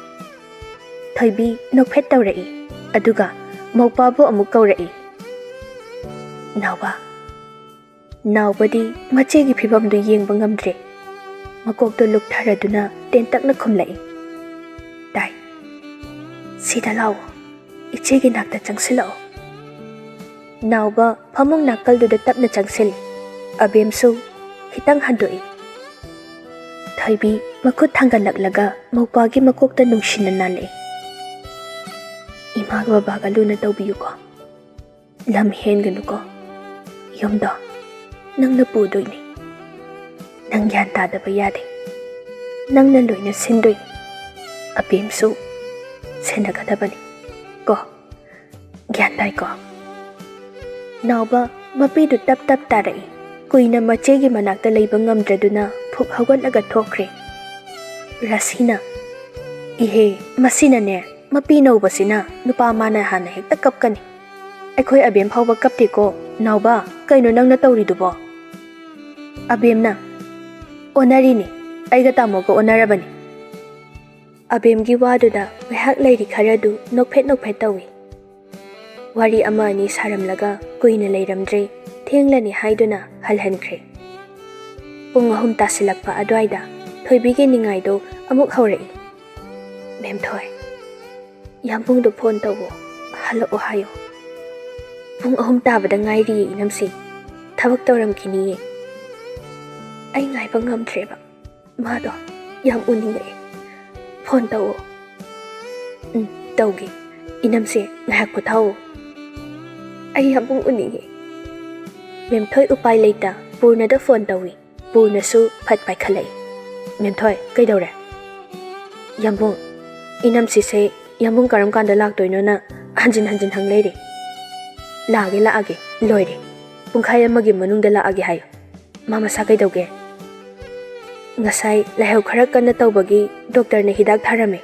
ꯊꯣꯏꯕꯤ ꯅꯣꯛꯐꯦꯠ ꯇꯧꯔꯛꯏ꯫ ꯑꯗꯨꯒ ꯃꯧꯄꯥꯕꯨ ꯑꯃꯨꯛ ꯀꯧꯔꯛꯏ꯫ ꯅꯥꯎꯕ꯫ ꯅꯥꯎꯕꯗꯤ ꯃꯆꯦꯒꯤ ꯐꯤꯕꯝꯗꯨ ꯌꯦꯡꯕ ꯉꯝꯗ꯭ꯔꯦ꯫ ꯃꯀꯣꯛꯇꯨ ꯂꯨꯛꯊꯔꯗꯨꯅ ꯇꯦꯟꯇꯛꯅ ꯈꯨꯝꯂꯛꯏ꯫ "ꯇꯥꯏ꯫ ꯁꯤꯗ ꯂꯥꯛꯑꯣ꯫ ꯏꯆꯦꯒꯤ ꯅꯥꯛꯇ ꯆꯪꯁꯤꯜꯂꯛꯑꯣ"꯫ ꯅꯥꯎꯕ ꯐꯃꯨꯡ ꯅꯥꯀꯜꯗꯨꯗ ꯇꯞꯅ ꯆꯪꯁꯤꯜꯂꯤ꯫ ꯑꯕꯦꯝꯁꯨ ꯈꯤꯇꯪ ꯍꯟꯗꯣꯛꯏ꯫ ꯊꯣꯏꯕꯤ ꯃꯈꯨꯠ ꯊꯥꯡꯒꯠꯂꯛꯂꯒ ꯃꯧꯄꯥꯒꯤ ꯃꯀꯣꯛꯇ ꯅꯨꯡꯁꯤꯅ ꯅꯥꯜꯂꯛꯏ꯫ "ꯏꯃꯥꯒ ꯕꯕꯥꯒ ꯂꯨꯅ ꯇꯧꯕꯤꯌꯨꯀꯣ꯫ ꯂꯝ ꯍꯦꯟꯒꯅꯨꯀꯣ꯫ ꯌꯨꯝꯗꯣ ꯅꯪꯅ ꯄꯨꯗꯣꯏꯅꯤ꯫ ꯅꯪ ꯒ꯭ꯌꯥꯟ ꯇꯥꯗꯕ ꯌꯥꯗꯦ꯫ ꯅꯪꯅ ꯂꯣꯏꯅ ꯁꯤꯟꯗꯣꯏꯅꯤ꯫ ꯑꯕꯦꯝꯁꯨ ꯁꯦꯟꯅꯒꯗꯕꯅꯤ ꯀꯣ꯫ ꯒ꯭ꯌꯥꯟ ꯇꯥꯏꯀꯣ?" ꯅꯥꯎꯕ ꯃꯄꯤꯗꯨ ꯇꯞ ꯇꯞ ꯇꯥꯔꯛꯏ꯫ ꯀꯨꯏꯅ ꯃꯆꯦꯒꯤ ꯃꯅꯥꯛꯇ ꯂꯩꯕ ꯉꯝꯗ꯭ꯔꯗꯨꯅ ꯐꯨꯛ ꯍꯧꯒꯠꯂꯒ ꯊꯣꯛꯈ꯭ꯔꯦ꯫ ꯔꯥꯁꯤꯅ, "ꯏꯍꯦ, ꯃꯁꯤꯅꯅꯦ, ꯃꯄꯤ ꯅꯧꯕꯁꯤꯅ ꯅꯨꯄꯥ ꯃꯥꯅ ꯍꯥꯟꯅ ꯍꯦꯛꯇ ꯀꯞꯀꯅꯤ꯫ ꯑꯩꯈꯣꯏ ꯑꯕꯦꯝ ꯐꯥꯎꯕ ꯀꯞꯇꯦꯀꯣ꯫ ꯅꯥꯎꯕ, ꯀꯩꯅꯣ ꯅꯪꯅ ꯇꯧꯔꯤꯗꯨꯕꯣ?" ꯑꯕꯦꯝꯅ, "ꯑꯣꯟꯅꯔꯤꯅꯤ, ꯑꯩꯒ ꯇꯥꯃꯣꯒ ꯑꯣꯟꯅꯔꯕꯅꯤ"꯫ ꯑꯕꯦꯝꯒꯤ ꯋꯥꯗꯨꯗ ꯉꯥꯏꯍꯥꯛ ꯂꯩꯔꯤ ꯈꯔꯗꯨ ꯅꯣꯛꯐꯦꯠ ꯅꯣꯛꯐꯦꯠ ꯇꯧꯏ꯫ ꯋꯥꯔꯤ ꯑꯃ ꯑꯅꯤ ꯁꯥꯔꯝꯂꯒ ꯀꯨꯏꯅ ꯂꯩꯔꯝꯗ꯭ꯔꯦ, ꯊꯦꯡꯂꯅꯤ ꯍꯥꯏꯗꯨꯅ ꯍꯜꯍꯟꯈ꯭ꯔꯦ꯫ ꯄꯨꯡ ꯑꯍꯨꯝ ꯇꯥꯁꯤꯜꯂꯛꯄ ꯑꯗꯨꯋꯥꯏꯗ ꯊꯣꯏꯕꯤꯒꯤ ꯅꯤꯡꯉꯥꯏꯗꯣ ꯑꯃꯨꯛ ꯍꯧꯔꯛꯏ꯫ "ꯃꯦꯝꯊꯣꯏ, ꯌꯥꯝꯕꯨꯡꯗꯣ ꯐꯣꯟ ꯇꯧꯋꯣ, ꯍꯜꯂꯛꯑꯣ ꯍꯥꯏꯌꯣ꯫ ꯄꯨꯡ ꯑꯍꯨꯝ ꯇꯥꯕꯗ ꯉꯥꯏꯔꯤꯌꯦ ꯏꯅꯝꯁꯤ, ꯊꯕꯛ ꯇꯧꯔꯝꯈꯤꯅꯤꯌꯦ꯫ ꯑꯩ ꯉꯥꯏꯕ ꯉꯝꯗ꯭ꯔꯦꯕ, ꯃꯥꯗꯣ ꯌꯥꯝ ꯎꯅꯤꯡꯉꯛꯑꯦ꯫ ꯐꯣꯟ ꯇꯧꯋꯣ"꯫ "ꯎꯝ, ꯇꯧꯒꯦ꯫ ꯏꯅꯝꯁꯦ, ꯉꯥꯏꯍꯥꯛ ꯄꯣꯊꯥꯎꯑꯣ꯫ ꯑꯩ ꯌꯥꯝꯕꯨꯡ ꯎꯅꯤꯡꯉꯦ"꯫ ꯃꯦꯝꯊꯣꯏ ꯎꯄꯥꯏ ꯂꯩꯇ ꯄꯨꯔꯅꯗ ꯐꯣꯟ ꯇꯧꯏ꯫ ꯄꯨꯔꯅꯁꯨ ꯐꯠ ꯄꯥꯏꯈꯠꯂꯛꯏ꯫ "ꯃꯦꯝꯊꯣꯏ, ꯀꯩꯗꯧꯔꯦ?" "ꯌꯥꯝꯕꯨꯡ, ꯏꯅꯝꯁꯤꯁꯦ "ꯌꯥꯝꯕꯨꯡ ꯀꯔꯝ ꯀꯥꯟꯗ ꯂꯥꯛꯇꯣꯏꯅꯣꯅ ꯍꯟꯖꯤꯟ ꯍꯟꯖꯤꯟ ꯍꯪ ꯂꯩꯔꯦ꯫ ꯂꯥꯛꯑꯒꯦ, ꯂꯥꯛꯑꯒꯦ, ꯂꯣꯏꯔꯦ꯫ ꯄꯨꯡꯈꯥꯏ ꯑꯃꯒꯤ ꯃꯅꯨꯡꯗ ꯂꯥꯛꯑꯒꯦ ꯍꯥꯏꯌꯨ꯫ ꯃꯥ ꯃꯁꯥ ꯀꯩꯗꯧꯒꯦ?" "ꯉꯁꯥꯏ ꯂꯥꯏꯍꯧ ꯈꯔ ꯀꯟꯅ ꯇꯧꯕꯒꯤ ꯗꯣꯛꯇꯔꯅ ꯍꯤꯗꯥꯛ ꯊꯥꯔꯝꯃꯦ꯫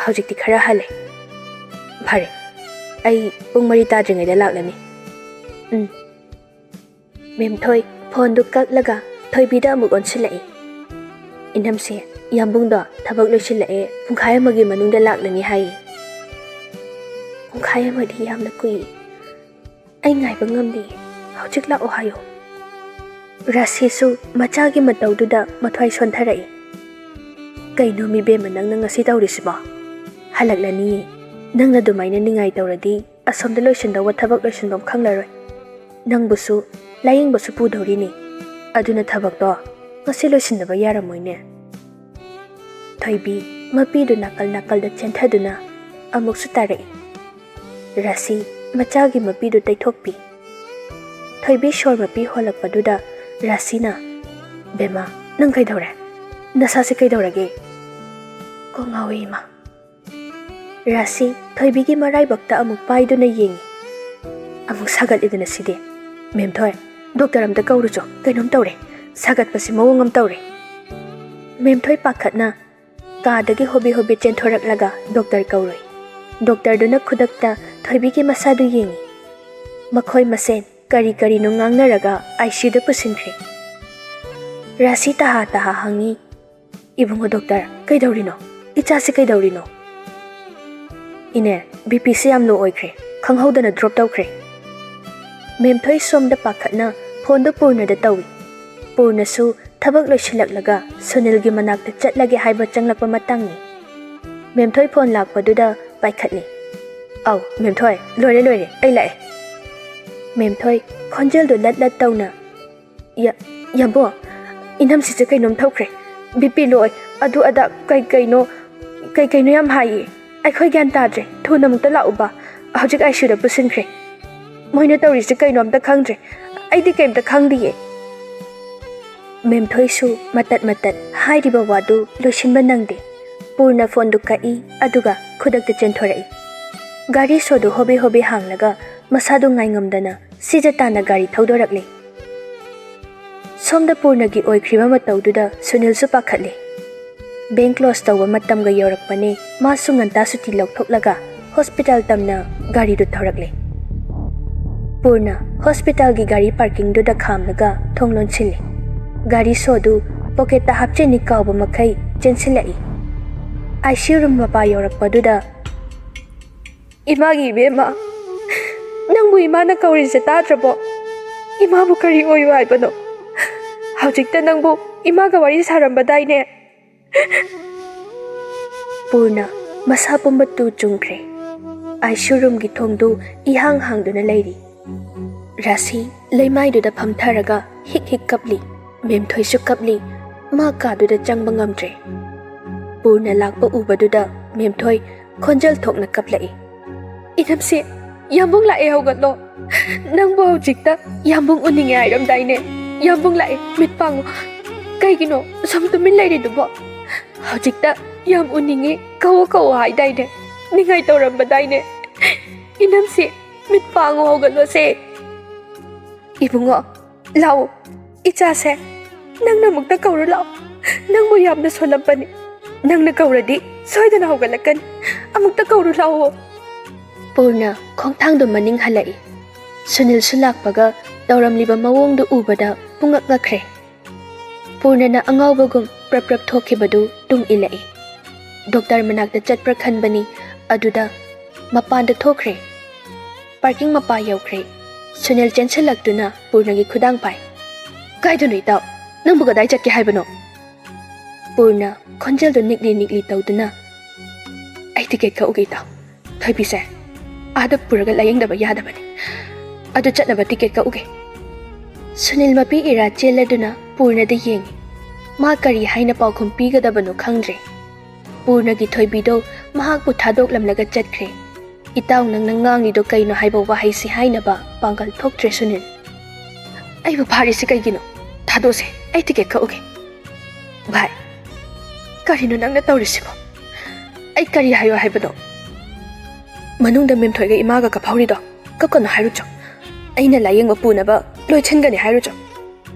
ꯍꯧꯖꯤꯛꯇꯤ ꯈꯔ ꯍꯜꯂꯦ꯫" "ꯐꯔꯦ, ꯑꯩ ꯄꯨꯡ ꯃꯔꯤ ꯇꯥꯗ꯭ꯔꯤꯉꯩꯗ ꯂꯥꯛꯂꯅꯤ꯫" "ꯎꯝ꯫" ꯃꯦꯝꯊꯣꯏ ꯐꯣꯟꯗꯨ ꯀꯛꯂꯒ ꯊꯣꯏꯕꯤꯗ ꯑꯃꯨꯛ ꯑꯣꯟꯁꯤꯜꯂꯛꯏ꯫ "ꯏꯅꯝꯁꯦ, ꯌꯥꯝꯕꯨꯡꯗꯣ ꯊꯕꯛ ꯂꯣꯏꯁꯤꯜꯂꯛꯑꯦ, ꯄꯨꯡꯈꯥꯏ ꯑꯃꯒꯤ ꯃꯅꯨꯡꯗ ꯂꯥꯛꯂꯅꯤ ꯍꯥꯏꯌꯦ꯫" "ꯄꯨꯡꯈꯥꯏ ꯑꯃꯗꯤ ꯌꯥꯝꯅ ꯀꯨꯏ꯫ ꯑꯩ ꯉꯥꯏꯕ ꯉꯝꯗꯦ꯫ ꯍꯧꯖꯤꯛ ꯂꯥꯛꯑꯣ ꯍꯥꯏꯌꯣ꯫" ꯔꯥꯁꯤꯁꯨ ꯃꯆꯥꯒꯤ ꯃꯇꯧꯗꯨꯗ ꯃꯊ꯭ꯋꯥꯏ ꯁꯣꯟꯊꯔꯛꯏ꯫ "ꯀꯩꯅꯣ ꯃꯤꯕꯦꯝꯃ, ꯅꯪꯅ ꯉꯁꯤ ꯇꯧꯔꯤꯁꯤꯕꯣ? ꯍꯜꯂꯛꯂꯅꯤꯌꯦ꯫ ꯅꯪꯅ ꯑꯗꯨꯃꯥꯏꯅ ꯅꯤꯡꯉꯥꯏ ꯇꯧꯔꯗꯤ ꯑꯁꯣꯝꯗ ꯂꯣꯏꯁꯤꯟꯗꯧꯕ ꯊꯕꯛ ꯂꯣꯏꯁꯤꯟꯐꯝ ꯈꯪꯂꯔꯣꯏ꯫ ꯅꯪꯕꯨꯁꯨ ꯂꯥꯌꯦꯡꯕꯁꯨ ꯄꯨꯗꯧꯔꯤꯅꯤ꯫ ꯑꯗꯨꯅ ꯊꯕꯛꯇꯣ ꯉꯁꯤ ꯂꯣꯏꯁꯤꯟꯗꯕ ꯌꯥꯔꯝꯃꯣꯏꯅꯦ꯫" ꯊꯣꯏꯕꯤ ꯃꯄꯤꯗꯨ ꯅꯥꯀꯜ ꯅꯥꯀꯜꯗ ꯆꯦꯟꯊꯗꯨꯅ ꯑꯃꯨꯛꯁꯨ ꯇꯥꯔꯛꯏ꯫ ꯔꯥꯁꯤ ꯃꯆꯥꯒꯤ ꯃꯄꯤꯗꯨ ꯇꯩꯊꯣꯛꯄꯤ꯫ ꯊꯣꯏꯕꯤ ꯁꯣꯔ ꯃꯄꯤ ꯍꯣꯜꯂꯛꯄꯗꯨꯗ ꯔꯥꯁꯤꯅ, "ꯕꯦꯝꯃ, ꯅꯪ ꯀꯩꯗꯧꯔꯦ? ꯅꯁꯥꯁꯦ ꯀꯩꯗꯧꯔꯒꯦ?" "ꯀꯣꯛ ꯉꯥꯎꯏ, ꯏꯃꯥ꯫" ꯔꯥꯁꯤ ꯊꯣꯏꯕꯤꯒꯤ ꯃꯔꯥꯏꯕꯛꯇ ꯑꯃꯨꯛ ꯄꯥꯏꯗꯨꯅ ꯌꯦꯡꯏ꯫ "ꯑꯃꯨꯛ ꯁꯥꯒꯠꯂꯤꯗꯅ ꯁꯤꯗꯤ꯫ ꯃꯦꯝꯊꯣꯏ, ꯗꯣꯛꯇꯔ ꯑꯝꯇ ꯀꯧꯔꯨꯆꯣ, ꯀꯩꯅꯣꯝ ꯇꯧꯔꯦ꯫ ꯁꯥꯒꯠꯄꯁꯤ ꯃꯑꯣꯡ ꯑꯃ ꯇꯧꯔꯦ꯫" ꯃꯦꯝꯊꯣꯏ ꯄꯥꯈꯠꯅ ꯀꯥꯗꯒꯤ ꯍꯣꯕꯦ ꯍꯣꯕꯦ ꯆꯦꯟꯊꯣꯔꯛꯂꯒ ꯗꯣꯛꯇꯔ ꯀꯧꯔꯨꯏ꯫ ꯗꯣꯛꯇꯔꯗꯨꯅ ꯈꯨꯗꯛꯇ ꯊꯣꯏꯕꯤꯒꯤ ꯃꯁꯥꯗꯨ ꯌꯦꯡꯏ꯫ ꯃꯈꯣꯏ ꯃꯁꯦꯟ ꯀꯔꯤ ꯀꯔꯤꯅꯣ ꯉꯥꯡꯅꯔꯒ ICUꯗ ꯄꯨꯁꯤꯟꯈ꯭ꯔꯦ꯫ ꯔꯥꯁꯤ ꯇꯍꯥ ꯇꯍꯥ ꯍꯪꯉꯤ, "ꯏꯕꯨꯡꯉꯣ ꯗꯣꯛꯇꯔ, ꯀꯩꯗꯧꯔꯤꯅꯣ? ꯏꯆꯥꯁꯤ ꯀꯩꯗꯧꯔꯤꯅꯣ?" "ꯏꯅꯦ, BPꯁꯤ ꯌꯥꯝ low ꯑꯣꯏꯈ꯭ꯔꯦ, ꯈꯪꯍꯧꯗꯅ drop ꯇꯧꯈ꯭ꯔꯦ꯫" ꯃꯦꯝꯊꯣꯏ ꯁꯣꯝꯗ ꯄꯥꯈꯠꯅ ꯐꯣꯟꯗꯨ ꯄꯨꯔꯅꯗ ꯇꯧꯏ꯫ ꯄꯨꯔꯅꯁꯨ ꯊꯕꯛ ꯂꯣꯏꯁꯤꯜꯂꯛꯂꯒ ꯁꯨꯅꯤꯜꯒꯤ ꯃꯅꯥꯛꯇ ꯆꯠꯂꯒꯦ ꯍꯥꯏꯕ ꯆꯪꯂꯛꯄ ꯃꯇꯥꯡꯅꯤ꯫ ꯃꯦꯝꯊꯣꯏ ꯐꯣꯟ ꯂꯥꯛꯄꯗꯨꯗ ꯄꯥꯏꯈꯠꯂꯤ꯫ "ꯑꯧ, ꯃꯦꯝꯊꯣꯏ, ꯂꯣꯏꯔꯦ, ꯂꯣꯏꯔꯦ, ꯑꯩ ꯂꯥꯛꯑꯦ꯫" ꯃꯦꯝꯊꯣꯏ ꯈꯣꯟꯖꯦꯜꯗꯨ ꯂꯠ ꯂꯠ ꯇꯧꯅ, "ꯌꯥ-, ꯌꯥꯝꯕꯣ, ꯏꯅꯝꯁꯤꯁꯦ ꯀꯩꯅꯣꯝ ꯇꯧꯈ꯭ꯔꯦ꯫ BP low ꯑꯣꯏ, ꯑꯗꯨ ꯑꯗꯥ ꯀꯩ ꯀꯩꯅꯣ, ꯀꯩ ꯀꯩꯅꯣ ꯌꯥꯝ ꯍꯥꯏꯌꯦ꯫ ꯑꯩꯈꯣꯏ ꯒ꯭ꯌꯥꯟ ꯇꯥꯗ꯭ꯔꯦ꯫ ꯊꯨꯅ ꯑꯃꯨꯛꯇ ꯂꯥꯛꯎꯕ꯫ ꯍꯧꯖꯤꯛ ICUꯗ ꯄꯨꯁꯤꯟꯈ꯭ꯔꯦ꯫ ꯃꯣꯏꯅ ꯇꯧꯔꯤꯁꯦ ꯀꯩꯅꯣ ꯑꯝꯇ ꯈꯪꯗ꯭ꯔꯦ꯫ ꯑꯩꯗꯤ ꯀꯩꯝꯇ ꯈꯪꯗꯤꯌꯦ꯫" ꯃꯦꯝꯊꯣꯏꯁꯨ ꯃꯇꯠ ꯃꯇꯠ ꯍꯥꯏꯔꯤꯕ ꯋꯥꯗꯨ ꯂꯣꯏꯁꯤꯟꯕ ꯅꯪꯗꯦ꯫ ꯄꯨꯔꯅ ꯐꯣꯟꯗꯨ ꯀꯛꯏ, ꯑꯗꯨꯒ ꯈꯨꯗꯛꯇ ꯆꯦꯟꯊꯣꯔꯛꯏ꯫ ꯒꯥꯔꯤ ꯁꯣꯗꯨ ꯍꯣꯕꯦ ꯍꯣꯕꯦ ꯍꯥꯡꯂꯒ ꯃꯁꯥꯗꯨ ꯉꯥꯏꯉꯝꯗꯅ ꯁꯤꯖ ꯇꯥꯅ ꯒꯥꯔꯤ ꯊꯧꯗꯣꯔꯛꯂꯦ꯫ ꯁꯣꯝꯗ ꯄꯨꯔꯅꯒꯤ ꯑꯣꯏꯈ꯭ꯔꯤꯕ ꯃꯇꯧꯗꯨꯗ ꯁꯨꯅꯤꯜꯁꯨ ꯄꯥꯈꯠꯂꯦ꯫ ꯕꯦꯡ ꯀ꯭ꯂꯣꯁ ꯇꯧꯕ ꯃꯇꯝꯒ ꯌꯧꯔꯛꯄꯅꯦ, ꯃꯥꯁꯨ ꯉꯟꯇꯥ ꯁꯨꯇꯤ ꯂꯧꯊꯣꯛꯂꯒ ꯍꯣꯁꯄꯤꯇꯥꯜ ꯇꯝꯅ ꯒꯥꯔꯤꯗꯨ ꯊꯧꯔꯛꯂꯦ꯫ ꯄꯨꯔꯅ ꯍꯣꯁꯄꯤꯇꯥꯜꯒꯤ ꯒꯥꯔꯤ ꯄꯥꯔꯀꯤꯡꯗꯨꯗ ꯈꯥꯝꯂꯒ ꯊꯣꯡ ꯂꯣꯟꯁꯤꯜꯂꯤ꯫ ꯒꯥꯔꯤ ꯁꯣꯗꯨ ꯄꯣꯀꯦꯠꯇ ꯍꯥꯞꯆꯤꯟꯅꯤ ꯀꯥꯎꯕ ꯃꯈꯩ ꯆꯦꯟꯁꯤꯜꯂꯛꯏ꯫ ꯑꯥꯏ ꯁꯤ ꯌꯨ ꯔꯨꯝ ꯃꯄꯥ ꯌꯧꯔꯛꯄꯗꯨꯗ, "ꯏꯃꯥꯒꯤ ꯏꯕꯦꯝꯃ, ꯅꯪꯕꯨ ꯏꯃꯥꯅ ꯀꯧꯔꯤꯁꯦ ꯇꯥꯗ꯭ꯔꯕꯣ? ꯏꯃꯥꯕꯨ ꯀꯔꯤ ꯑꯣꯏꯌꯨ ꯍꯥꯏꯕꯅꯣ? ꯍꯧꯖꯤꯛꯇ ꯅꯪꯕꯨ ꯏꯃꯥꯒ ꯋꯥꯔꯤ ꯁꯥꯔꯝꯕꯗꯥꯏꯅꯦ?" ꯄꯨꯔꯅ ꯃꯁꯥ ꯄꯨꯝꯕ ꯇꯨ ꯆꯨꯡꯈ꯭ꯔꯦ꯫ ꯑꯥꯏ ꯁꯤ ꯌꯨ ꯔꯨꯝꯒꯤ ꯊꯣꯡꯗꯨ ꯏꯍꯥꯡ ꯍꯥꯡꯗꯨꯅ ꯂꯩꯔꯤ꯫ ꯔꯥꯁꯤ ꯂꯩꯃꯥꯏꯗꯨꯗ ꯐꯝꯊꯔꯒ ꯍꯤꯛ ꯍꯤꯛ ꯀꯞꯂꯤ꯫ ꯃꯦꯝꯊꯣꯏꯁꯨ ꯀꯞꯂꯤ꯫ ꯃꯥ ꯀꯥꯗꯨꯗ ꯆꯪꯕ ꯉꯝꯗ꯭ꯔꯦ꯫ ꯄꯨꯔꯅ ꯂꯥꯛꯄ ꯎꯕꯗꯨꯗ ꯃꯦꯝꯊꯣꯏ ꯈꯣꯟꯖꯦꯜ ꯊꯣꯛꯅ ꯀꯞꯂꯛꯏ꯫ "ꯏꯅꯝꯁꯦ, ꯌꯥꯝꯕꯨꯡ ꯂꯥꯛꯑꯦ, ꯍꯧꯒꯠꯂꯣ꯫ ꯅꯪꯕꯨ ꯍꯧꯖꯤꯛꯇ ꯌꯥꯝꯕꯨꯡ ꯎꯅꯤꯡꯉꯦ ꯍꯥꯏꯔꯝꯗꯥꯏꯅꯦ? ꯌꯥꯝꯕꯨꯡ ꯂꯥꯛꯑꯦ, ꯃꯤꯠ ꯄꯥꯡꯉꯨ꯫ ꯀꯩꯒꯤꯅꯣ ꯁꯨꯝ ꯇꯨꯃꯤꯟ ꯂꯩꯔꯤꯗꯨꯕꯣ? ꯍꯧꯖꯤꯛꯇ ꯌꯥꯝ ꯎꯅꯤꯡꯉꯦ, ꯀꯧꯋꯣ ꯀꯧꯋꯣ ꯍꯥꯏꯗꯥꯏꯅꯦ? ꯅꯤꯡꯉꯥꯏ ꯇꯧꯔꯝꯕꯗꯥꯏꯅꯦ? ꯏꯅꯝꯁꯦ, ꯃꯤꯠ ꯄꯥꯡꯉꯨ, ꯍꯧꯒꯠꯂꯣꯁꯦ꯫ ꯏꯕꯨꯡꯉꯣ, ꯂꯥꯛꯑꯣ, ꯏꯆꯥꯁꯦ, ꯅꯪꯅ ꯑꯃꯨꯛꯇ ꯀꯧꯔꯨ ꯂꯥꯛꯑꯣ꯫ ꯅꯪꯕꯨ ꯌꯥꯝꯅ ꯁꯣꯜꯂꯝꯕꯅꯤ꯫ ꯅꯪꯅ ꯀꯧꯔꯗꯤ ꯁꯣꯏꯗꯅ ꯍꯧꯒꯠꯂꯛꯀꯅꯤ꯫ ꯑꯃꯨꯛꯇ ꯀꯧꯔꯨ ꯂꯥꯛꯑꯣ꯫" ꯄꯨꯔꯅ ꯈꯣꯡꯊꯥꯡꯗꯨ ꯃꯅꯤꯡ ꯍꯜꯂꯛꯏ꯫ ꯁꯨꯅꯤꯜꯁꯨ ꯂꯥꯛꯄꯒ ꯇꯧꯔꯝꯂꯤꯕ ꯃꯑꯣꯡꯗꯨ ꯎꯕꯗ ꯄꯨꯡꯉꯛ ꯉꯛꯈ꯭ꯔꯦ꯫ ꯄꯨꯔꯅꯅ ꯑꯉꯥꯎꯕꯒꯨꯝ ꯄ꯭ꯔꯞ ꯄ꯭ꯔꯞ ꯊꯣꯛꯈꯤꯕꯗꯨ ꯇꯨꯡ ꯏꯜꯂꯛꯏ꯫ ꯗꯣꯛꯇꯔ ꯃꯅꯥꯛꯇ ꯆꯠꯄ꯭ꯔꯥ ꯈꯟꯕꯅꯤ, ꯑꯗꯨꯗ ꯃꯄꯥꯟꯗ ꯊꯣꯛꯈ꯭ꯔꯦ꯫ ꯄꯥꯔꯀꯤꯡ ꯃꯄꯥ ꯌꯧꯈ꯭ꯔꯦ꯫ ꯁꯨꯅꯤꯜ ꯆꯦꯟꯁꯤꯜꯂꯛꯇꯨꯅ ꯄꯨꯔꯅꯒꯤ ꯈꯨꯗꯥꯡ ꯄꯥꯏ꯫ "ꯀꯥꯏꯗꯅꯣ ꯏꯇꯥꯎ? ꯅꯪꯕꯨ ꯀꯗꯥꯏ ꯆꯠꯀꯦ ꯍꯥꯏꯕꯅꯣ?" ꯄꯨꯔꯅ ꯈꯣꯟꯖꯦꯜꯗꯨ ꯅꯤꯛꯂꯤ ꯅꯤꯛꯂꯤ ꯇꯧꯗꯨꯅ, "ꯑꯩ ꯇꯤꯀꯦꯠ ꯀꯛꯎꯒꯦ ꯏꯇꯥꯎ꯫ ꯊꯣꯏꯕꯤꯁꯦ ꯑꯥꯗ ꯄꯨꯔꯒ ꯂꯥꯌꯦꯡꯗꯕ ꯌꯥꯗꯕꯅꯤ꯫ ꯑꯗꯨ ꯆꯠꯅꯕ ꯇꯤꯀꯦꯠ ꯀꯛꯎꯒꯦ꯫" ꯁꯨꯅꯤꯜ ꯃꯄꯤ ꯏꯔꯥ ꯆꯦꯜꯂꯗꯨꯅ ꯄꯨꯔꯅꯗ ꯌꯦꯡꯉꯤ꯫ ꯃꯥ ꯀꯔꯤ ꯍꯥꯏꯅ ꯄꯥꯎꯈꯨꯝ ꯄꯤꯒꯗꯕꯅꯣ ꯈꯪꯗ꯭ꯔꯦ꯫ ꯄꯨꯔꯅꯒꯤ ꯊꯣꯏꯕꯤꯗꯣ ꯃꯍꯥꯛꯄꯨ ꯊꯥꯗꯣꯛꯂꯝꯂꯒ ꯆꯠꯈ꯭ꯔꯦ꯫ "ꯏꯇꯥꯎ, ꯅꯪꯅ ꯉꯥꯡꯂꯤꯗꯣ ꯀꯩꯅꯣ ꯍꯥꯏꯕ ꯋꯥꯍꯩꯁꯤ ꯍꯥꯏꯅꯕ ꯄꯥꯡꯒꯜ ꯊꯣꯛꯇ꯭ꯔꯦ ꯁꯨꯅꯤꯜ꯫ ꯑꯩꯕꯨ ꯐꯥꯔꯤꯁꯤ ꯀꯩꯒꯤꯅꯣ? ꯊꯥꯗꯣꯛꯁꯦ, ꯑꯩ ꯇꯤꯀꯦꯠ ꯀꯛꯎꯒꯦ꯫" "ꯚꯥꯏ, ꯀꯔꯤꯅꯣ ꯅꯪꯅ ꯇꯧꯔꯤꯁꯤꯕꯣ? ꯑꯩ ꯀꯔꯤ ꯍꯥꯏꯌꯣ ꯍꯥꯏꯕꯅꯣ? ꯃꯅꯨꯡꯗ ꯃꯦꯝꯊꯣꯏꯒ ꯏꯃꯥꯒ ꯀꯞꯍꯧꯔꯤꯗꯣ ꯀꯞꯀꯅꯨ ꯍꯥꯏꯔꯨꯆꯣ꯫ ꯑꯩꯅ ꯂꯥꯏꯌꯦꯡꯕ ꯄꯨꯅꯕ ꯂꯣꯏꯁꯤꯟꯒꯅꯤ ꯍꯥꯏꯔꯨꯆꯣ꯫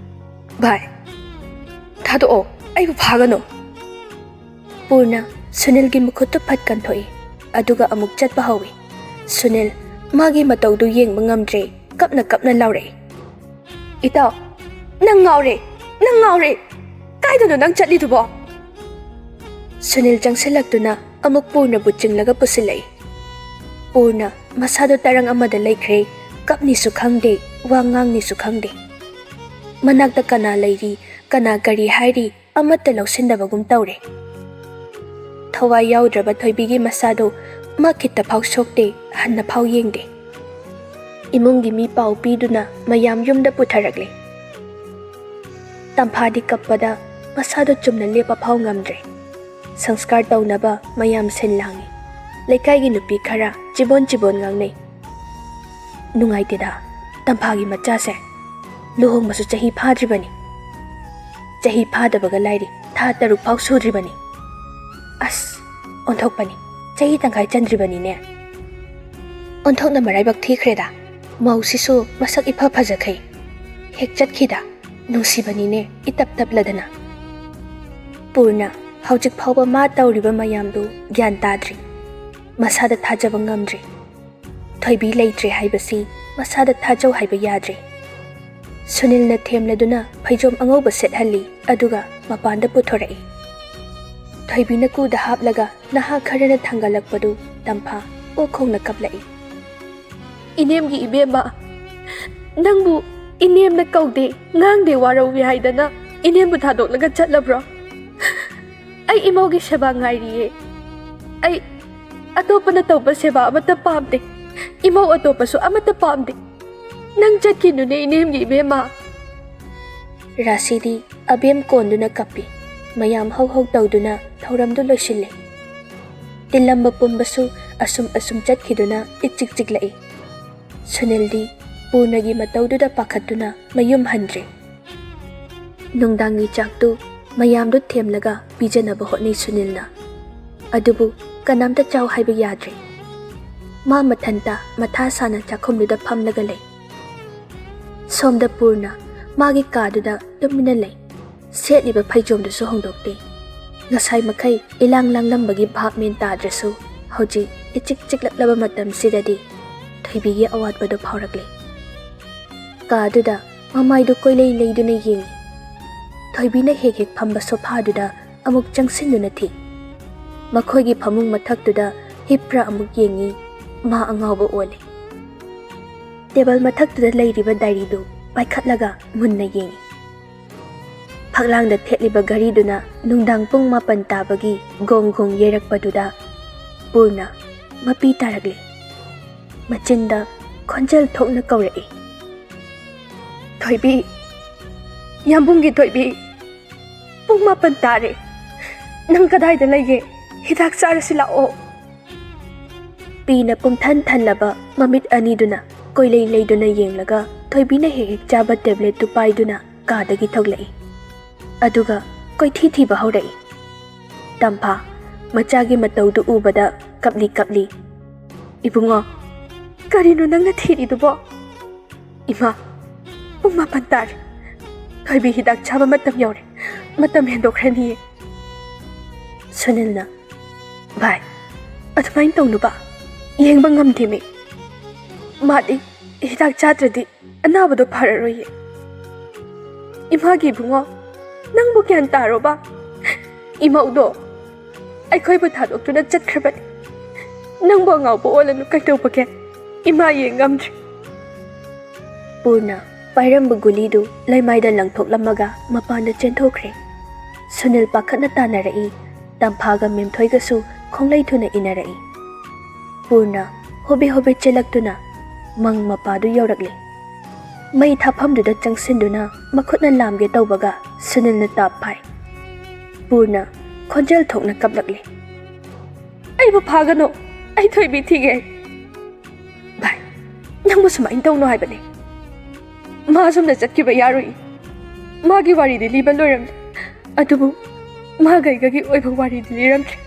ꯚꯥꯏ, ꯊꯥꯗꯣꯛꯑꯣ, ꯑꯩꯕꯨ ꯐꯥꯒꯅꯨ꯫ ꯄꯨꯔꯅ ꯁꯨꯅꯤꯜꯒꯤ ꯃꯈꯨꯠꯇꯨ ꯐꯠ ꯀꯟꯊꯣꯛꯏ, ꯑꯗꯨꯒ ꯑꯃꯨꯛ ꯆꯠꯄ ꯍꯧꯏ꯫ ꯁꯨꯅꯤꯜ ꯃꯥꯒꯤ ꯃꯇꯧꯗꯨ ꯌꯦꯡꯕ ꯉꯝꯗ꯭ꯔꯦ, ꯀꯞꯅ ꯀꯞꯅ ꯂꯥꯎꯔꯛꯏ꯫ "ꯏꯇꯥꯎ, ꯅꯪ ꯉꯥꯎꯔꯦ, ꯅꯪ ꯉꯥꯎꯔꯦ! ꯀꯥꯏꯗꯅꯣ ꯅꯪ ꯆꯠꯂꯤꯗꯨꯕꯣ?" ꯁꯨꯅꯤꯜ ꯆꯪꯁꯤꯜꯂꯛꯇꯨꯅ ꯑꯃꯨꯛ ꯄꯨꯔꯅꯕꯨ ꯆꯤꯡꯂꯒ ꯄꯨꯁꯤꯜꯂꯛꯏ꯫ ꯄꯨꯔꯅ ꯃꯁꯥꯗꯨ ꯇꯔꯪ ꯑꯃꯗ ꯂꯩꯈ꯭ꯔꯦ, ꯀꯞꯅꯤꯁꯨ ꯈꯪꯗꯦ, ꯋꯥ ꯉꯥꯡꯅꯤꯁꯨ ꯈꯪꯗꯦ꯫ ꯃꯅꯥꯛꯇ ꯀꯅꯥ ꯂꯩꯔꯤ, ꯀꯅꯥ ꯀꯔꯤ ꯍꯥꯏꯔꯤ, ꯑꯃꯠꯇ ꯂꯧꯁꯤꯟꯗꯕꯒꯨꯝ ꯇꯧꯔꯦ꯫ ꯊꯋꯥꯏ ꯌꯥꯎꯗ꯭ꯔꯕ ꯊꯣꯏꯕꯤꯒꯤ ꯃꯁꯥꯗꯨ ꯃꯥ ꯈꯤꯠꯇ ꯐꯥꯎ ꯁꯣꯛꯇꯦ, ꯍꯟꯅ ꯐꯥꯎ ꯌꯦꯡꯗꯦ꯫ ꯏꯃꯨꯡꯒꯤ ꯃꯤ ꯄꯥꯎ ꯄꯤꯗꯨꯅ ꯃꯌꯥꯝ ꯌꯨꯝꯗ ꯄꯨꯊꯔꯛꯂꯦ꯫ ꯇꯝꯐꯥꯗꯤ ꯀꯞꯄꯗ ꯃꯁꯥꯗꯨ ꯆꯨꯝꯅ ꯂꯦꯞꯄ ꯐꯥꯎ ꯉꯝꯗ꯭ꯔꯦ꯫ ꯁꯪꯁꯀꯥꯔ ꯇꯧꯅꯕ ꯃꯌꯥꯝ ꯁꯤꯟ ꯂꯥꯡꯉꯤ꯫ ꯂꯩꯀꯥꯏꯒꯤ ꯅꯨꯄꯤ ꯈꯔ ꯆꯤꯕꯣꯟ ꯆꯤꯕꯣꯟ ꯉꯥꯡꯅꯩ꯫ "ꯅꯨꯡꯉꯥꯏꯇꯦꯗ, ꯇꯝꯐꯥꯒꯤ ꯃꯆꯥꯁꯦ꯫ ꯂꯨꯍꯣꯡꯕꯁꯨ ꯆꯍꯤ ꯐꯥꯗ꯭ꯔꯤꯕꯅꯤ꯫ ꯆꯍꯤ ꯐꯥꯗꯕꯒ ꯂꯥꯏꯔꯤ, ꯊꯥ ꯇꯔꯨꯛ ꯐꯥꯎ ꯁꯨꯗ꯭ꯔꯤꯕꯅꯤ꯫ ꯑꯁ, ꯑꯣꯟꯊꯣꯛꯄꯅꯤ, ꯆꯍꯤ ꯇꯪꯈꯥꯏ ꯆꯟꯗ꯭ꯔꯤꯕꯅꯤꯅꯦ꯫ ꯑꯣꯟꯊꯣꯛꯅ ꯃꯔꯥꯏꯕꯛ ꯊꯤꯈ꯭ꯔꯦꯗ, ꯃꯧꯁꯤꯁꯨ ꯃꯁꯛ ꯏꯐ ꯐꯖꯈꯩ꯫ ꯍꯦꯛ ꯆꯠꯈꯤꯗ, ꯅꯨꯡꯁꯤꯕꯅꯤꯅꯦ, ꯏꯇꯞ ꯇꯞꯂꯗꯅ꯫" ꯄꯨꯔꯅ ꯍꯧꯖꯤꯛ ꯐꯥꯎꯕ ꯃꯥ ꯇꯧꯔꯤꯕ ꯃꯌꯥꯝꯗꯨ ꯒ꯭ꯌꯥꯟ ꯇꯥꯗ꯭ꯔꯤ꯫ ꯃꯁꯥꯗ ꯊꯥꯖꯕ ꯉꯝꯗ꯭ꯔꯤ꯫ ꯊꯣꯏꯕꯤ ꯂꯩꯇ꯭ꯔꯦ ꯍꯥꯏꯕꯁꯤ ꯃꯁꯥꯗ ꯊꯥꯖꯧ ꯍꯥꯏꯕ ꯌꯥꯗ꯭ꯔꯤ꯫ ꯁꯨꯅꯤꯜꯅ ꯊꯦꯝꯂꯗꯨꯅ ꯐꯩꯖꯣꯝ ꯑꯉꯧꯕ ꯁꯦꯠꯍꯜꯂꯤ, ꯑꯗꯨꯒ ꯃꯄꯥꯟꯗ ꯄꯨꯊꯣꯔꯛꯏ꯫ ꯊꯣꯏꯕꯤꯅ ꯀꯨꯗ ꯍꯥꯞꯂꯒ ꯅꯍꯥ ꯈꯔꯅ ꯊꯥꯡꯒꯠꯂꯛꯄꯗꯨ ꯇꯝꯐꯥ ꯑꯣꯛ ꯈꯣꯡꯅ ꯀꯞꯂꯛꯏ꯫ "ꯏꯅꯦꯝꯒꯤ ꯏꯕꯦꯝꯃ, ꯅꯪꯕꯨ ꯏꯅꯦꯝꯅ ꯀꯧꯗꯦ, ꯉꯥꯡꯗꯦ, ꯋꯥꯔꯧꯏ ꯍꯥꯏꯗꯅ ꯏꯅꯦꯝꯕꯨ ꯊꯥꯗꯣꯛꯂꯒ ꯆꯠꯂꯕ꯭ꯔꯣ? ꯑꯩ ꯏꯃꯧꯒꯤ ꯁꯦꯕꯥ ꯉꯥꯏꯔꯤꯌꯦ꯫ ꯑꯩ ꯑꯇꯣꯞꯄꯅ ꯇꯧꯕ ꯁꯦꯕꯥ ꯑꯃꯠꯇ ꯄꯥꯝꯗꯦ꯫ ꯏꯃꯧ ꯑꯇꯣꯞꯄꯁꯨ ꯑꯃꯠꯇ ꯄꯥꯝꯗꯦ꯫ ꯅꯪ ꯆꯠꯈꯤꯅꯨꯅꯦ, ꯏꯅꯦꯝꯒꯤ ꯏꯕꯦꯝꯃ꯫" ꯔꯥꯁꯤꯗꯤ ꯑꯕꯦꯝ ꯀꯣꯟꯗꯨꯅ ꯀꯞꯄꯤ꯫ ꯃꯌꯥꯝ ꯍꯧ ꯍꯧ ꯇꯧꯗꯨꯅ ꯊꯧꯔꯝꯗꯨ ꯂꯣꯏꯁꯤꯜꯂꯤ꯫ ꯇꯤꯜꯂꯝꯕ ꯄꯨꯝꯕꯁꯨ ꯑꯁꯨꯝ ꯑꯁꯨꯝ ꯆꯠꯈꯤꯗꯨꯅ ꯏꯆꯤꯛ ꯆꯤꯛꯂꯛꯏ꯫ ꯁꯨꯅꯤꯜꯗꯤ ꯄꯨꯔꯅꯒꯤ ꯃꯇꯧꯗꯨꯗ ꯄꯥꯈꯠꯇꯨꯅ ꯃꯌꯨꯝ ꯍꯟꯗ꯭ꯔꯦ꯫ ꯅꯨꯡꯗꯥꯡꯒꯤ ꯆꯥꯛꯇꯨ ꯃꯌꯥꯝꯗꯨ ꯊꯦꯝꯂꯒ ꯄꯤꯖꯅꯕ ꯍꯣꯠꯅꯩ ꯁꯨꯅꯤꯜꯅ꯫ ꯑꯗꯨꯕꯨ ꯀꯅꯥꯝꯇ ꯆꯥꯎ ꯍꯥꯏꯕ ꯌꯥꯗ꯭ꯔꯦ꯫ ꯃꯥ ꯃꯊꯟꯇ ꯃꯊꯥ ꯁꯥꯅ ꯆꯥꯛꯈꯨꯝꯗꯨꯗ ꯐꯝꯂꯒ ꯂꯩ꯫ ꯁꯣꯝꯗ ꯄꯨꯔꯅ ꯃꯥꯒꯤ ꯀꯥꯗꯨꯗ ꯇꯨꯃꯤꯟꯅ ꯂꯩ꯫ ꯁꯦꯠꯂꯤꯕ ꯐꯩꯖꯣꯝꯗꯨꯁꯨ ꯍꯣꯡꯗꯣꯛꯇꯦ꯫ ꯉꯁꯥꯏ ꯃꯈꯩ ꯏꯂꯥꯡ ꯂꯥꯡꯂꯝꯕꯒꯤ ꯚꯥꯞ ꯃꯦꯟ ꯇꯥꯗ꯭ꯔꯁꯨ, ꯍꯧꯖꯤꯛ ꯏꯆꯤꯛ ꯆꯤꯛꯂꯛꯂꯕ ꯃꯇꯝꯁꯤꯗꯗꯤ ꯊꯣꯏꯕꯤꯒꯤ ꯑꯋꯥꯠꯄꯗꯨ ꯐꯥꯎꯔꯛꯂꯦ꯫ ꯀꯥꯗꯨꯗ ꯃꯃꯥꯏꯗꯨ ꯀꯣꯏꯂꯩ ꯂꯩꯗꯨꯅ ꯌꯦꯡꯏ꯫ ꯊꯣꯏꯕꯤꯅ ꯍꯦꯛ ꯍꯦꯛ ꯐꯝꯕ ꯁꯣꯐꯥꯗꯨꯗ ꯑꯃꯨꯛ ꯆꯪꯁꯤꯟꯗꯨꯅ ꯊꯤ꯫ ꯃꯈꯣꯏꯒꯤ ꯐꯃꯨꯡ ꯃꯊꯛꯇꯨꯗ ꯍꯤꯞꯄ꯭ꯔꯥ ꯑꯃꯨꯛ ꯌꯦꯡꯏ꯫ ꯃꯥ ꯑꯉꯥꯎꯕ ꯑꯣꯜꯂꯦ꯫ ꯇꯦꯕꯜ ꯃꯊꯛꯇꯨꯗ ꯂꯩꯔꯤꯕ ꯗꯥꯏꯔꯤꯗꯨ ꯄꯥꯏꯈꯠꯂꯒ ꯃꯨꯟꯅ ꯌꯦꯡꯏ꯫ ꯐꯛꯂꯥꯡꯗ ꯊꯦꯠꯂꯤꯕ ꯘꯔꯤꯗꯨꯅ ꯅꯨꯡꯗꯥꯡ ꯄꯨꯡ ꯃꯥꯄꯟ ꯇꯥꯕꯒꯤ ꯒꯣꯡ ꯒꯣꯡ ꯌꯩꯔꯛꯄꯗꯨꯗ ꯄꯨꯔꯅ ꯃꯄꯤ ꯇꯥꯔꯛꯂꯦ꯫ ꯃꯆꯤꯟꯗ ꯈꯣꯟꯖꯦꯜ ꯊꯣꯛꯅ ꯀꯧꯔꯛꯏ, "ꯊꯣꯏꯕꯤ, ꯌꯥꯝꯕꯨꯡꯒꯤ ꯊꯣꯏꯕꯤ, ꯄꯨꯡ ꯃꯥꯄꯟ ꯇꯥꯔꯦ꯫ ꯅꯪ ꯀꯗꯥꯏꯗ ꯂꯩꯒꯦ? ꯍꯤꯗꯥꯛ ꯆꯥꯔꯁꯤ ꯂꯥꯛꯑꯣ꯫" ꯄꯤꯅ ꯄꯨꯝꯊꯟ ꯊꯜꯂꯕ ꯃꯃꯤꯠ ꯑꯅꯤꯗꯨꯅ ꯀꯣꯏꯂꯩ ꯂꯩꯗꯨꯅ ꯌꯦꯡꯂꯒ ꯊꯣꯏꯕꯤꯅ ꯍꯦꯛ ꯍꯦꯛ ꯆꯥꯕ ꯇꯦꯕ꯭ꯂꯦꯠꯇꯨ ꯄꯥꯏꯗꯨꯅ ꯀꯥꯗꯒꯤ ꯊꯣꯛꯂꯛꯏ꯫ ꯑꯗꯨꯒ ꯀꯣꯏꯊꯤ ꯊꯤꯕ ꯍꯧꯔꯛꯏ꯫ ꯇꯝꯐꯥ ꯃꯆꯥꯒꯤ ꯃꯇꯧꯗꯨ ꯎꯕꯗ ꯀꯞꯂꯤ ꯀꯞꯂꯤ, "ꯏꯕꯨꯡꯉꯣ, ꯀꯔꯤꯅꯣ ꯅꯪꯅ ꯊꯤꯔꯤꯗꯨꯕꯣ?" "ꯏꯃꯥ, ꯄꯨꯡ ꯃꯥꯄꯟ ꯇꯥꯔꯦ꯫ ꯊꯣꯏꯕꯤ ꯍꯤꯗꯥꯛ ꯆꯥꯕ ꯃꯇꯝ ꯌꯧꯔꯦ꯫ ꯃꯇꯝ ꯍꯦꯟꯗꯣꯛꯈ꯭ꯔꯅꯤꯌꯦ꯫" ꯁꯨꯅꯤꯜꯅ, "ꯚꯥꯏ, ꯑꯗꯨꯃꯥꯏꯅ ꯇꯧꯅꯨꯕ꯫ ꯌꯦꯡꯕ ꯉꯝꯗꯦꯃꯤ꯫ ꯃꯥꯗꯤ ꯍꯤꯗꯥꯛ ꯆꯥꯗ꯭ꯔꯗꯤ ꯑꯅꯥꯕꯗꯣ ꯐꯔꯔꯣꯏꯌꯦ꯫" "ꯏꯃꯥꯒꯤ ꯏꯕꯨꯡꯉꯣ, ꯅꯪꯕꯨ ꯒ꯭ꯌꯥꯟ ꯇꯥꯔꯣꯕ꯫ ꯏꯃꯧꯗꯣ ꯑꯩꯈꯣꯏꯕꯨ ꯊꯥꯗꯣꯛꯇꯨꯅ ꯆꯠꯈ꯭ꯔꯕꯅꯤ꯫ ꯅꯪꯕꯨ ꯑꯉꯥꯎꯕ ꯑꯣꯜꯂꯅꯨ ꯀꯩꯗꯧꯕꯒꯦ? ꯏꯃꯥ ꯌꯦꯡ ꯉꯝꯗ꯭ꯔꯦ꯫" ꯄꯨꯔꯅ ꯄꯥꯏꯔꯝꯕ ꯒꯨꯂꯤꯗꯨ ꯂꯩꯃꯥꯏꯗ ꯂꯪꯊꯣꯛꯂꯝꯃꯒ ꯃꯄꯥꯟꯗ ꯆꯦꯟꯊꯣꯛꯈ꯭ꯔꯦ꯫ ꯁꯨꯅꯤꯜ ꯄꯥꯈꯠꯅ ꯇꯥꯟꯅꯔꯛꯏ꯫ ꯇꯝꯐꯥꯒ ꯃꯦꯝꯊꯣꯏꯒꯁꯨ ꯈꯣꯡꯂꯩ ꯊꯨꯅ ꯏꯟꯅꯔꯛꯏ꯫ ꯄꯨꯔꯅ ꯍꯣꯕꯦ ꯍꯣꯕꯦ ꯆꯦꯜꯂꯛꯇꯨꯅ ꯃꯪ ꯃꯄꯥꯗꯨ ꯌꯧꯔꯛꯂꯦ꯫ ꯃꯩ ꯊꯥꯐꯝꯗꯨꯗ ꯆꯪꯁꯤꯟꯗꯨꯅ ꯃꯈꯨꯠꯅ ꯂꯥꯝꯒꯦ ꯇꯧꯕꯒ ꯁꯨꯅꯤꯜꯅ ꯇꯥꯞ ꯐꯥꯏ꯫ ꯄꯨꯔꯅ ꯈꯣꯟꯖꯦꯜ ꯊꯣꯛꯅ ꯀꯞꯂꯛꯂꯦ, "ꯑꯩꯕꯨ ꯐꯥꯒꯅꯨ, ꯑꯩ ꯊꯣꯏꯕꯤ ꯊꯤꯒꯦ꯫" "ꯚꯥꯏ, ꯅꯪꯕꯨ ꯁꯨꯃꯥꯏꯅ ꯇꯧꯅꯨ ꯍꯥꯏꯕꯅꯦ꯫ ꯃꯥ ꯑꯁꯨꯝꯅ ꯆꯠꯈꯤꯕ ꯌꯥꯔꯣꯏ꯫ ꯃꯥꯒꯤ ꯋꯥꯔꯤꯗꯤ ꯂꯤꯕ ꯂꯣꯏꯔꯝꯂꯦ, ꯑꯗꯨꯕꯨ ꯃꯥꯒ ꯑꯩꯒꯒꯤ ꯑꯣꯏꯕ ꯋꯥꯔꯤꯗꯤ ꯂꯤꯔꯝꯗ꯭ꯔꯦ꯫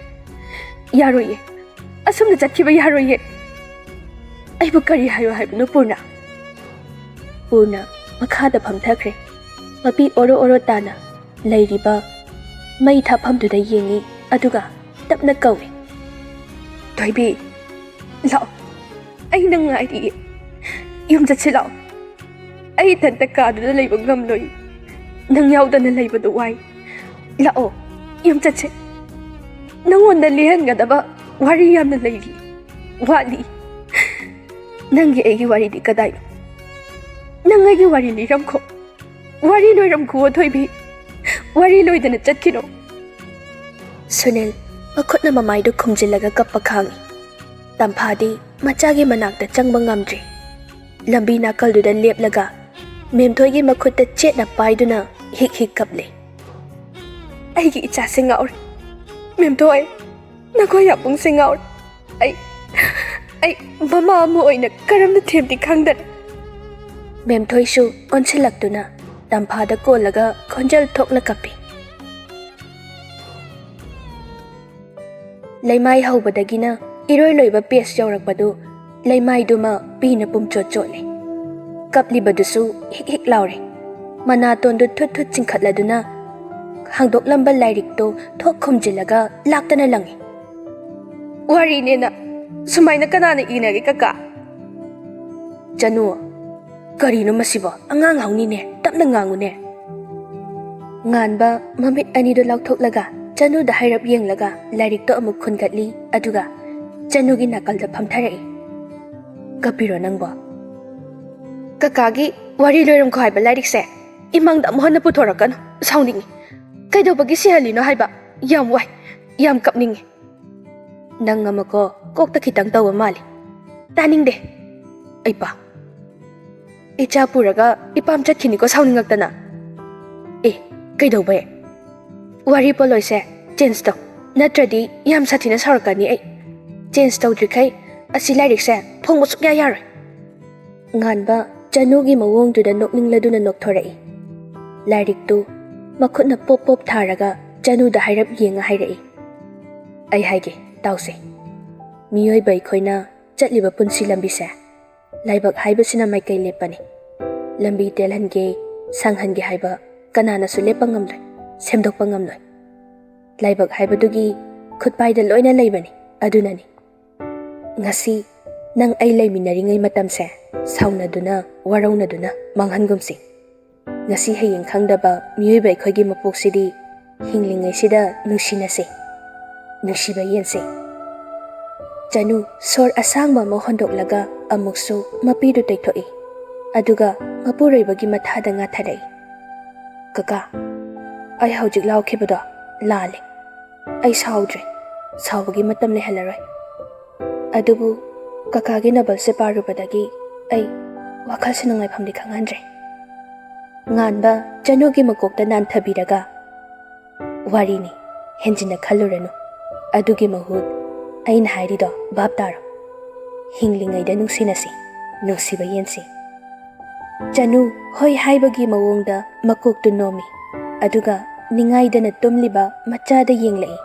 ꯌꯥꯔꯣꯏꯌꯦ꯫ ꯑꯁꯨꯝꯅ ꯆꯠꯈꯤꯕ ꯌꯥꯔꯣꯏꯌꯦ꯫ ꯑꯩꯕꯨ ꯀꯔꯤ ꯍꯥꯏꯌꯣ ꯍꯥꯏꯕꯅꯣ, ꯄꯨꯔꯅ? ꯄꯨꯔꯅ ꯃꯈꯥꯗ ꯐꯝꯊꯈ꯭ꯔꯦ꯫ ꯃꯄꯤ ꯑꯣꯔꯣ ꯑꯣꯔꯣ ꯇꯥꯅ ꯂꯩꯔꯤꯕ ꯃꯩ ꯊꯥꯐꯝꯗꯨꯗ ꯌꯦꯡꯉꯤ, ꯑꯗꯨꯒ ꯇꯞꯅ ꯀꯧꯏ, "ꯊꯣꯏꯕꯤ, ꯂꯥꯛꯑꯣ, ꯑꯩ ꯅꯪ ꯉꯥꯏꯔꯤꯌꯦ꯫ ꯌꯨꯝ ꯆꯠꯁꯤ ꯂꯥꯛꯑꯣ꯫ ꯑꯩ ꯏꯊꯟꯇ ꯀꯥꯗꯨꯗ ꯂꯩꯕ ꯉꯝꯂꯣꯏ꯫ ꯅꯪ ꯌꯥꯎꯗꯅ ꯂꯩꯕꯗꯣ ꯋꯥꯏ꯫ ꯂꯥꯛꯑꯣ, ꯌꯨꯝ ꯆꯠꯁꯦ꯫ ꯅꯪꯉꯣꯟꯗ ꯂꯤꯍꯟꯒꯗꯕ ꯋꯥꯔꯤ ꯌꯥꯝꯅ ꯂꯩꯔꯤ, ꯋꯥꯠꯂꯤ꯫ ꯅꯪꯒꯤ ꯑꯩꯒꯤ ꯋꯥꯔꯤꯗꯤ ꯀꯗꯥꯏꯅꯣ? ꯅꯪ ꯑꯩꯒꯤ ꯋꯥꯔꯤ ꯂꯤꯔꯝꯈꯣ꯫ ꯋꯥꯔꯤ ꯂꯣꯏꯔꯝꯈꯨꯋꯣ, ꯊꯣꯏꯕꯤ꯫ ꯋꯥꯔꯤ ꯂꯣꯏꯗꯅ ꯆꯠꯈꯤꯅꯣ꯫" ꯁꯨꯅꯤꯜ ꯃꯈꯨꯠꯅ ꯃꯃꯥꯏꯗꯨ ꯈꯨꯝꯖꯤꯜꯂꯒ ꯀꯞꯄ ꯈꯥꯡꯏ꯫ ꯇꯝꯐꯥꯗꯤ ꯃꯆꯥꯒꯤ ꯃꯅꯥꯛꯇ ꯆꯪꯕ ꯉꯝꯗ꯭ꯔꯤ꯫ ꯂꯝꯕꯤ ꯅꯥꯀꯜꯗꯨꯗ ꯂꯦꯞꯂꯒ ꯃꯦꯝꯊꯣꯏꯒꯤ ꯃꯈꯨꯠꯇ ꯆꯦꯠꯅ ꯄꯥꯏꯗꯨꯅ ꯍꯤꯛ ꯍꯤꯛ ꯀꯞꯂꯤ꯫ "ꯑꯩꯒꯤ ꯏꯆꯥꯁꯦ ꯉꯥꯎꯔꯦ꯫ ꯃꯦꯝꯊꯣꯏ, ꯅꯈꯣꯏ ꯌꯥꯄꯨꯡꯁꯦ ꯉꯥꯎꯔꯦ꯫ ꯑꯩ, ꯑꯩ ꯃꯃꯥ ꯑꯃ ꯑꯣꯏꯅ ꯀꯔꯝꯅ ꯊꯦꯝꯗꯤ ꯈꯪꯗꯔꯦ꯫" ꯃꯦꯝꯊꯣꯏꯁꯨ ꯑꯣꯟꯁꯤꯜꯂꯛꯇꯨꯅ ꯇꯝꯐꯥꯗ ꯀꯣꯜꯂꯒ ꯈꯣꯟꯖꯦꯜ ꯊꯣꯛꯅ ꯀꯞꯄꯤ꯫ ꯂꯩꯃꯥꯏ ꯍꯧꯕꯗꯒꯤꯅ ꯏꯔꯣꯏ ꯂꯣꯏꯕ ꯄꯦꯁ ꯌꯧꯔꯛꯄꯗꯨ ꯂꯩꯃꯥꯏꯗꯨꯃ ꯄꯤꯅ ꯄꯨꯝꯆꯣꯠ ꯆꯣꯠꯂꯦ꯫ ꯀꯞꯂꯤꯕꯗꯨꯁꯨ ꯍꯤꯛ ꯍꯤꯛ ꯂꯥꯎꯔꯦ꯫ ꯃꯅꯥꯇꯣꯟꯗꯨ ꯊꯨꯠ ꯊꯨꯠ ꯆꯤꯡꯈꯠꯂꯗꯨꯅ ꯍꯥꯡꯗꯣꯛꯂꯝꯕ ꯂꯥꯏꯔꯤꯛꯇꯨ ꯊꯣꯛ ꯈꯨꯝꯖꯤꯜꯂꯒ ꯂꯥꯛꯇꯅ ꯂꯪꯉꯤ꯫ "ꯋꯥꯔꯤꯅꯦꯅ ꯁꯨꯃꯥꯏꯅ ꯀꯅꯥꯅ ꯏꯅꯒꯦ, ꯀꯀꯥ?" "ꯆꯅꯨ, ꯀꯔꯤꯅꯣ ꯃꯁꯤꯕꯣ? ꯑꯉꯥꯡ ꯍꯧꯅꯤꯅꯦ, ꯇꯞꯅ ꯉꯥꯡꯉꯨꯅꯦ꯫" ꯉꯥꯟꯕ ꯃꯃꯤꯠ ꯑꯅꯤꯗꯨ ꯂꯥꯎꯊꯣꯛꯂꯒ ꯆꯅꯨꯗ ꯍꯥꯏꯔꯞ ꯌꯦꯡꯂꯒ ꯂꯥꯏꯔꯤꯛꯇꯣ ꯑꯃꯨꯛ ꯈꯨꯟꯒꯠꯂꯤ, ꯑꯗꯨꯒ ꯆꯅꯨꯒꯤ ꯅꯥꯀꯜꯗ ꯐꯝꯊꯔꯛꯏ꯫ "ꯀꯞꯄꯤꯔꯣ ꯅꯪꯕꯣ?" "ꯀꯀꯥꯒꯤ ꯋꯥꯔꯤ ꯂꯣꯏꯔꯝꯈꯣ ꯍꯥꯏꯕ ꯂꯥꯏꯔꯤꯛꯁꯦ ꯏꯃꯥꯡꯗ ꯑꯃꯨꯛ ꯍꯟꯅ ꯄꯨꯊꯣꯔꯛꯀꯅꯨ, ꯁꯥꯎꯅꯤꯡꯉꯤ꯫ ꯀꯩꯗꯧꯕꯒꯤ ꯁꯤꯍꯜꯂꯤꯅꯣ ꯍꯥꯏꯕ? ꯌꯥꯝ ꯋꯥꯏ, ꯌꯥꯝ ꯀꯞꯅꯤꯡꯉꯤ꯫" "ꯅꯪ ꯑꯃꯀꯣ ꯀꯣꯛꯇ ꯈꯤꯇꯪ ꯇꯧꯕ ꯃꯥꯜꯂꯤ꯫ ꯇꯥꯅꯤꯡꯗꯦ꯫" "ꯑꯩ ꯄꯥ, ꯏꯆꯥ ꯄꯨꯔꯒ ꯏꯄꯥꯝ ꯆꯠꯈꯤꯅꯤꯀꯣ ꯁꯥꯎꯅꯤꯡꯉꯛꯇꯅ꯫" "ꯑꯦ, ꯀꯩꯗꯧꯕꯩ? ꯋꯥꯔꯤ ꯄꯣꯠꯂꯣꯏꯁꯦ ꯆꯦꯟꯖ ꯇꯧ, ꯅꯠꯇ꯭ꯔꯗꯤ ꯌꯥꯝ ꯁꯥꯊꯤꯅ ꯁꯥꯎꯔꯛꯀꯅꯤ ꯑꯩ꯫ ꯆꯦꯟꯖ ꯇꯧꯗ꯭ꯔꯤꯈꯩ ꯑꯁꯤ ꯂꯥꯏꯔꯤꯛꯁꯦ ꯐꯣꯡꯕ ꯁꯨꯛꯌꯥ ꯌꯥꯔꯣꯏ꯫" ꯉꯥꯟꯕ ꯆꯅꯨꯒꯤ ꯃꯑꯣꯡꯗꯨꯗ ꯅꯣꯛꯅꯤꯡꯂꯗꯨꯅ ꯅꯣꯛꯊꯣꯔꯛꯏ꯫ ꯂꯥꯏꯔꯤꯛꯇꯨ ꯃꯈꯨꯠꯅ ꯄꯣꯞ ꯄꯣꯞ ꯊꯥꯔꯒ ꯆꯅꯨꯗ ꯍꯥꯏꯔꯞ ꯌꯦꯡꯉ ꯍꯥꯏꯔꯛꯏ, "ꯑꯩ ꯍꯥꯏꯒꯦ, ꯇꯥꯎꯁꯦ, ꯃꯤꯑꯣꯏꯕ ꯑꯩꯈꯣꯏꯅ ꯆꯠꯂꯤꯕ ꯄꯨꯟꯁꯤ ꯂꯝꯕꯤꯁꯦ, ꯂꯥꯏꯕꯛ ꯍꯥꯏꯕꯁꯤꯅ ꯃꯥꯏꯀꯩ ꯂꯦꯞꯄꯅꯤ꯫ ꯂꯝꯕꯤ ꯇꯦꯜꯍꯟꯒꯦ, ꯁꯥꯡꯍꯟꯒꯦ ꯍꯥꯏꯕ ꯀꯅꯥꯅꯁꯨ ꯂꯦꯞꯄ ꯉꯝꯂꯣꯏ, ꯁꯦꯝꯗꯣꯛꯄ ꯉꯝꯂꯣꯏ꯫ ꯂꯥꯏꯕꯛ ꯍꯥꯏꯕꯗꯨꯒꯤ ꯈꯨꯠꯄꯥꯏꯗ ꯂꯣꯏꯅ ꯂꯩꯕꯅꯤ꯫ ꯑꯗꯨꯅꯅꯤ ꯉꯁꯤ ꯅꯪ ꯑꯩ ꯂꯩꯃꯤꯟꯅꯔꯤꯉꯩ ꯃꯇꯝꯁꯦ ꯁꯥꯎꯅꯗꯨꯅ, ꯋꯥꯔꯧꯅꯗꯨꯅ ꯃꯥꯡꯍꯟꯒꯨꯝꯁꯤ꯫ ꯉꯁꯤ ꯍꯌꯦꯡ ꯈꯪꯗꯕ ꯃꯤꯑꯣꯏꯕ ꯑꯩꯈꯣꯏꯒꯤ ꯃꯄꯣꯛꯁꯤꯗꯤ ꯍꯤꯡꯂꯤꯉꯩꯁꯤꯗ ꯅꯨꯡꯁꯤꯅꯁꯤ, ꯅꯨꯡꯁꯤꯕ ꯌꯦꯟꯁꯤ꯫ ꯆꯅꯨ ꯁꯣꯔ ꯑꯁꯥꯡꯕ ꯑꯃ ꯍꯣꯟꯗꯣꯛꯂꯒ ꯑꯃꯨꯛꯁꯨ ꯃꯄꯤꯗꯨ ꯇꯩꯊꯣꯛꯏ꯫ ꯑꯗꯨꯒ ꯃꯄꯨꯔꯣꯏꯕꯒꯤ ꯃꯊꯥꯗ ꯉꯥꯊꯔꯛꯏ꯫ "ꯀꯀꯥ, ꯑꯩ ꯍꯧꯖꯤꯛ ꯂꯥꯎꯈꯤꯕꯗꯣ ꯂꯥꯜꯂꯦ꯫ ꯑꯩ ꯁꯥꯎꯗ꯭ꯔꯦ꯫ ꯁꯥꯎꯕꯒꯤ ꯃꯇꯝ ꯂꯩꯍꯜꯂꯔꯣꯏ꯫ ꯑꯗꯨꯕꯨ ꯀꯀꯥꯒꯤ ꯅꯣꯕꯦꯜꯁꯦ ꯄꯥꯔꯨꯕꯗꯒꯤ ꯑꯩ ꯋꯥꯈꯜꯁꯦ ꯅꯨꯡꯉꯥꯏꯐꯝꯗꯤ ꯈꯪꯍꯟꯗ꯭ꯔꯦ꯫" ꯉꯥꯟꯕ ꯆꯅꯨꯒꯤ ꯃꯀꯣꯛꯇ ꯅꯥꯟꯊꯕꯤꯔꯒ, "ꯋꯥꯔꯤꯅꯤ, ꯍꯦꯟꯖꯤꯟꯅ ꯈꯜꯂꯨꯔꯅꯨ꯫ ꯑꯗꯨꯒꯤ ꯃꯍꯨꯠ ꯑꯩꯅ ꯍꯥꯏꯔꯤꯗꯣ ꯚꯥꯞ ꯇꯥꯔꯣ꯫ ꯍꯤꯡꯂꯤꯉꯩꯗ ꯅꯨꯡꯁꯤꯅꯁꯤ, ꯅꯨꯡꯁꯤꯕ ꯌꯦꯟꯁꯤ꯫" ꯆꯅꯨ ꯍꯣꯏ ꯍꯥꯏꯕꯒꯤ ꯃꯑꯣꯡꯗ ꯃꯀꯣꯛꯇꯨ ꯅꯣꯝꯃꯤ꯫ ꯑꯗꯨꯒ ꯅꯤꯡꯉꯥꯏꯗꯅ ꯇꯨꯝꯂꯤꯕ ꯃꯆꯥꯗ ꯌꯦꯡꯂꯛꯏ꯫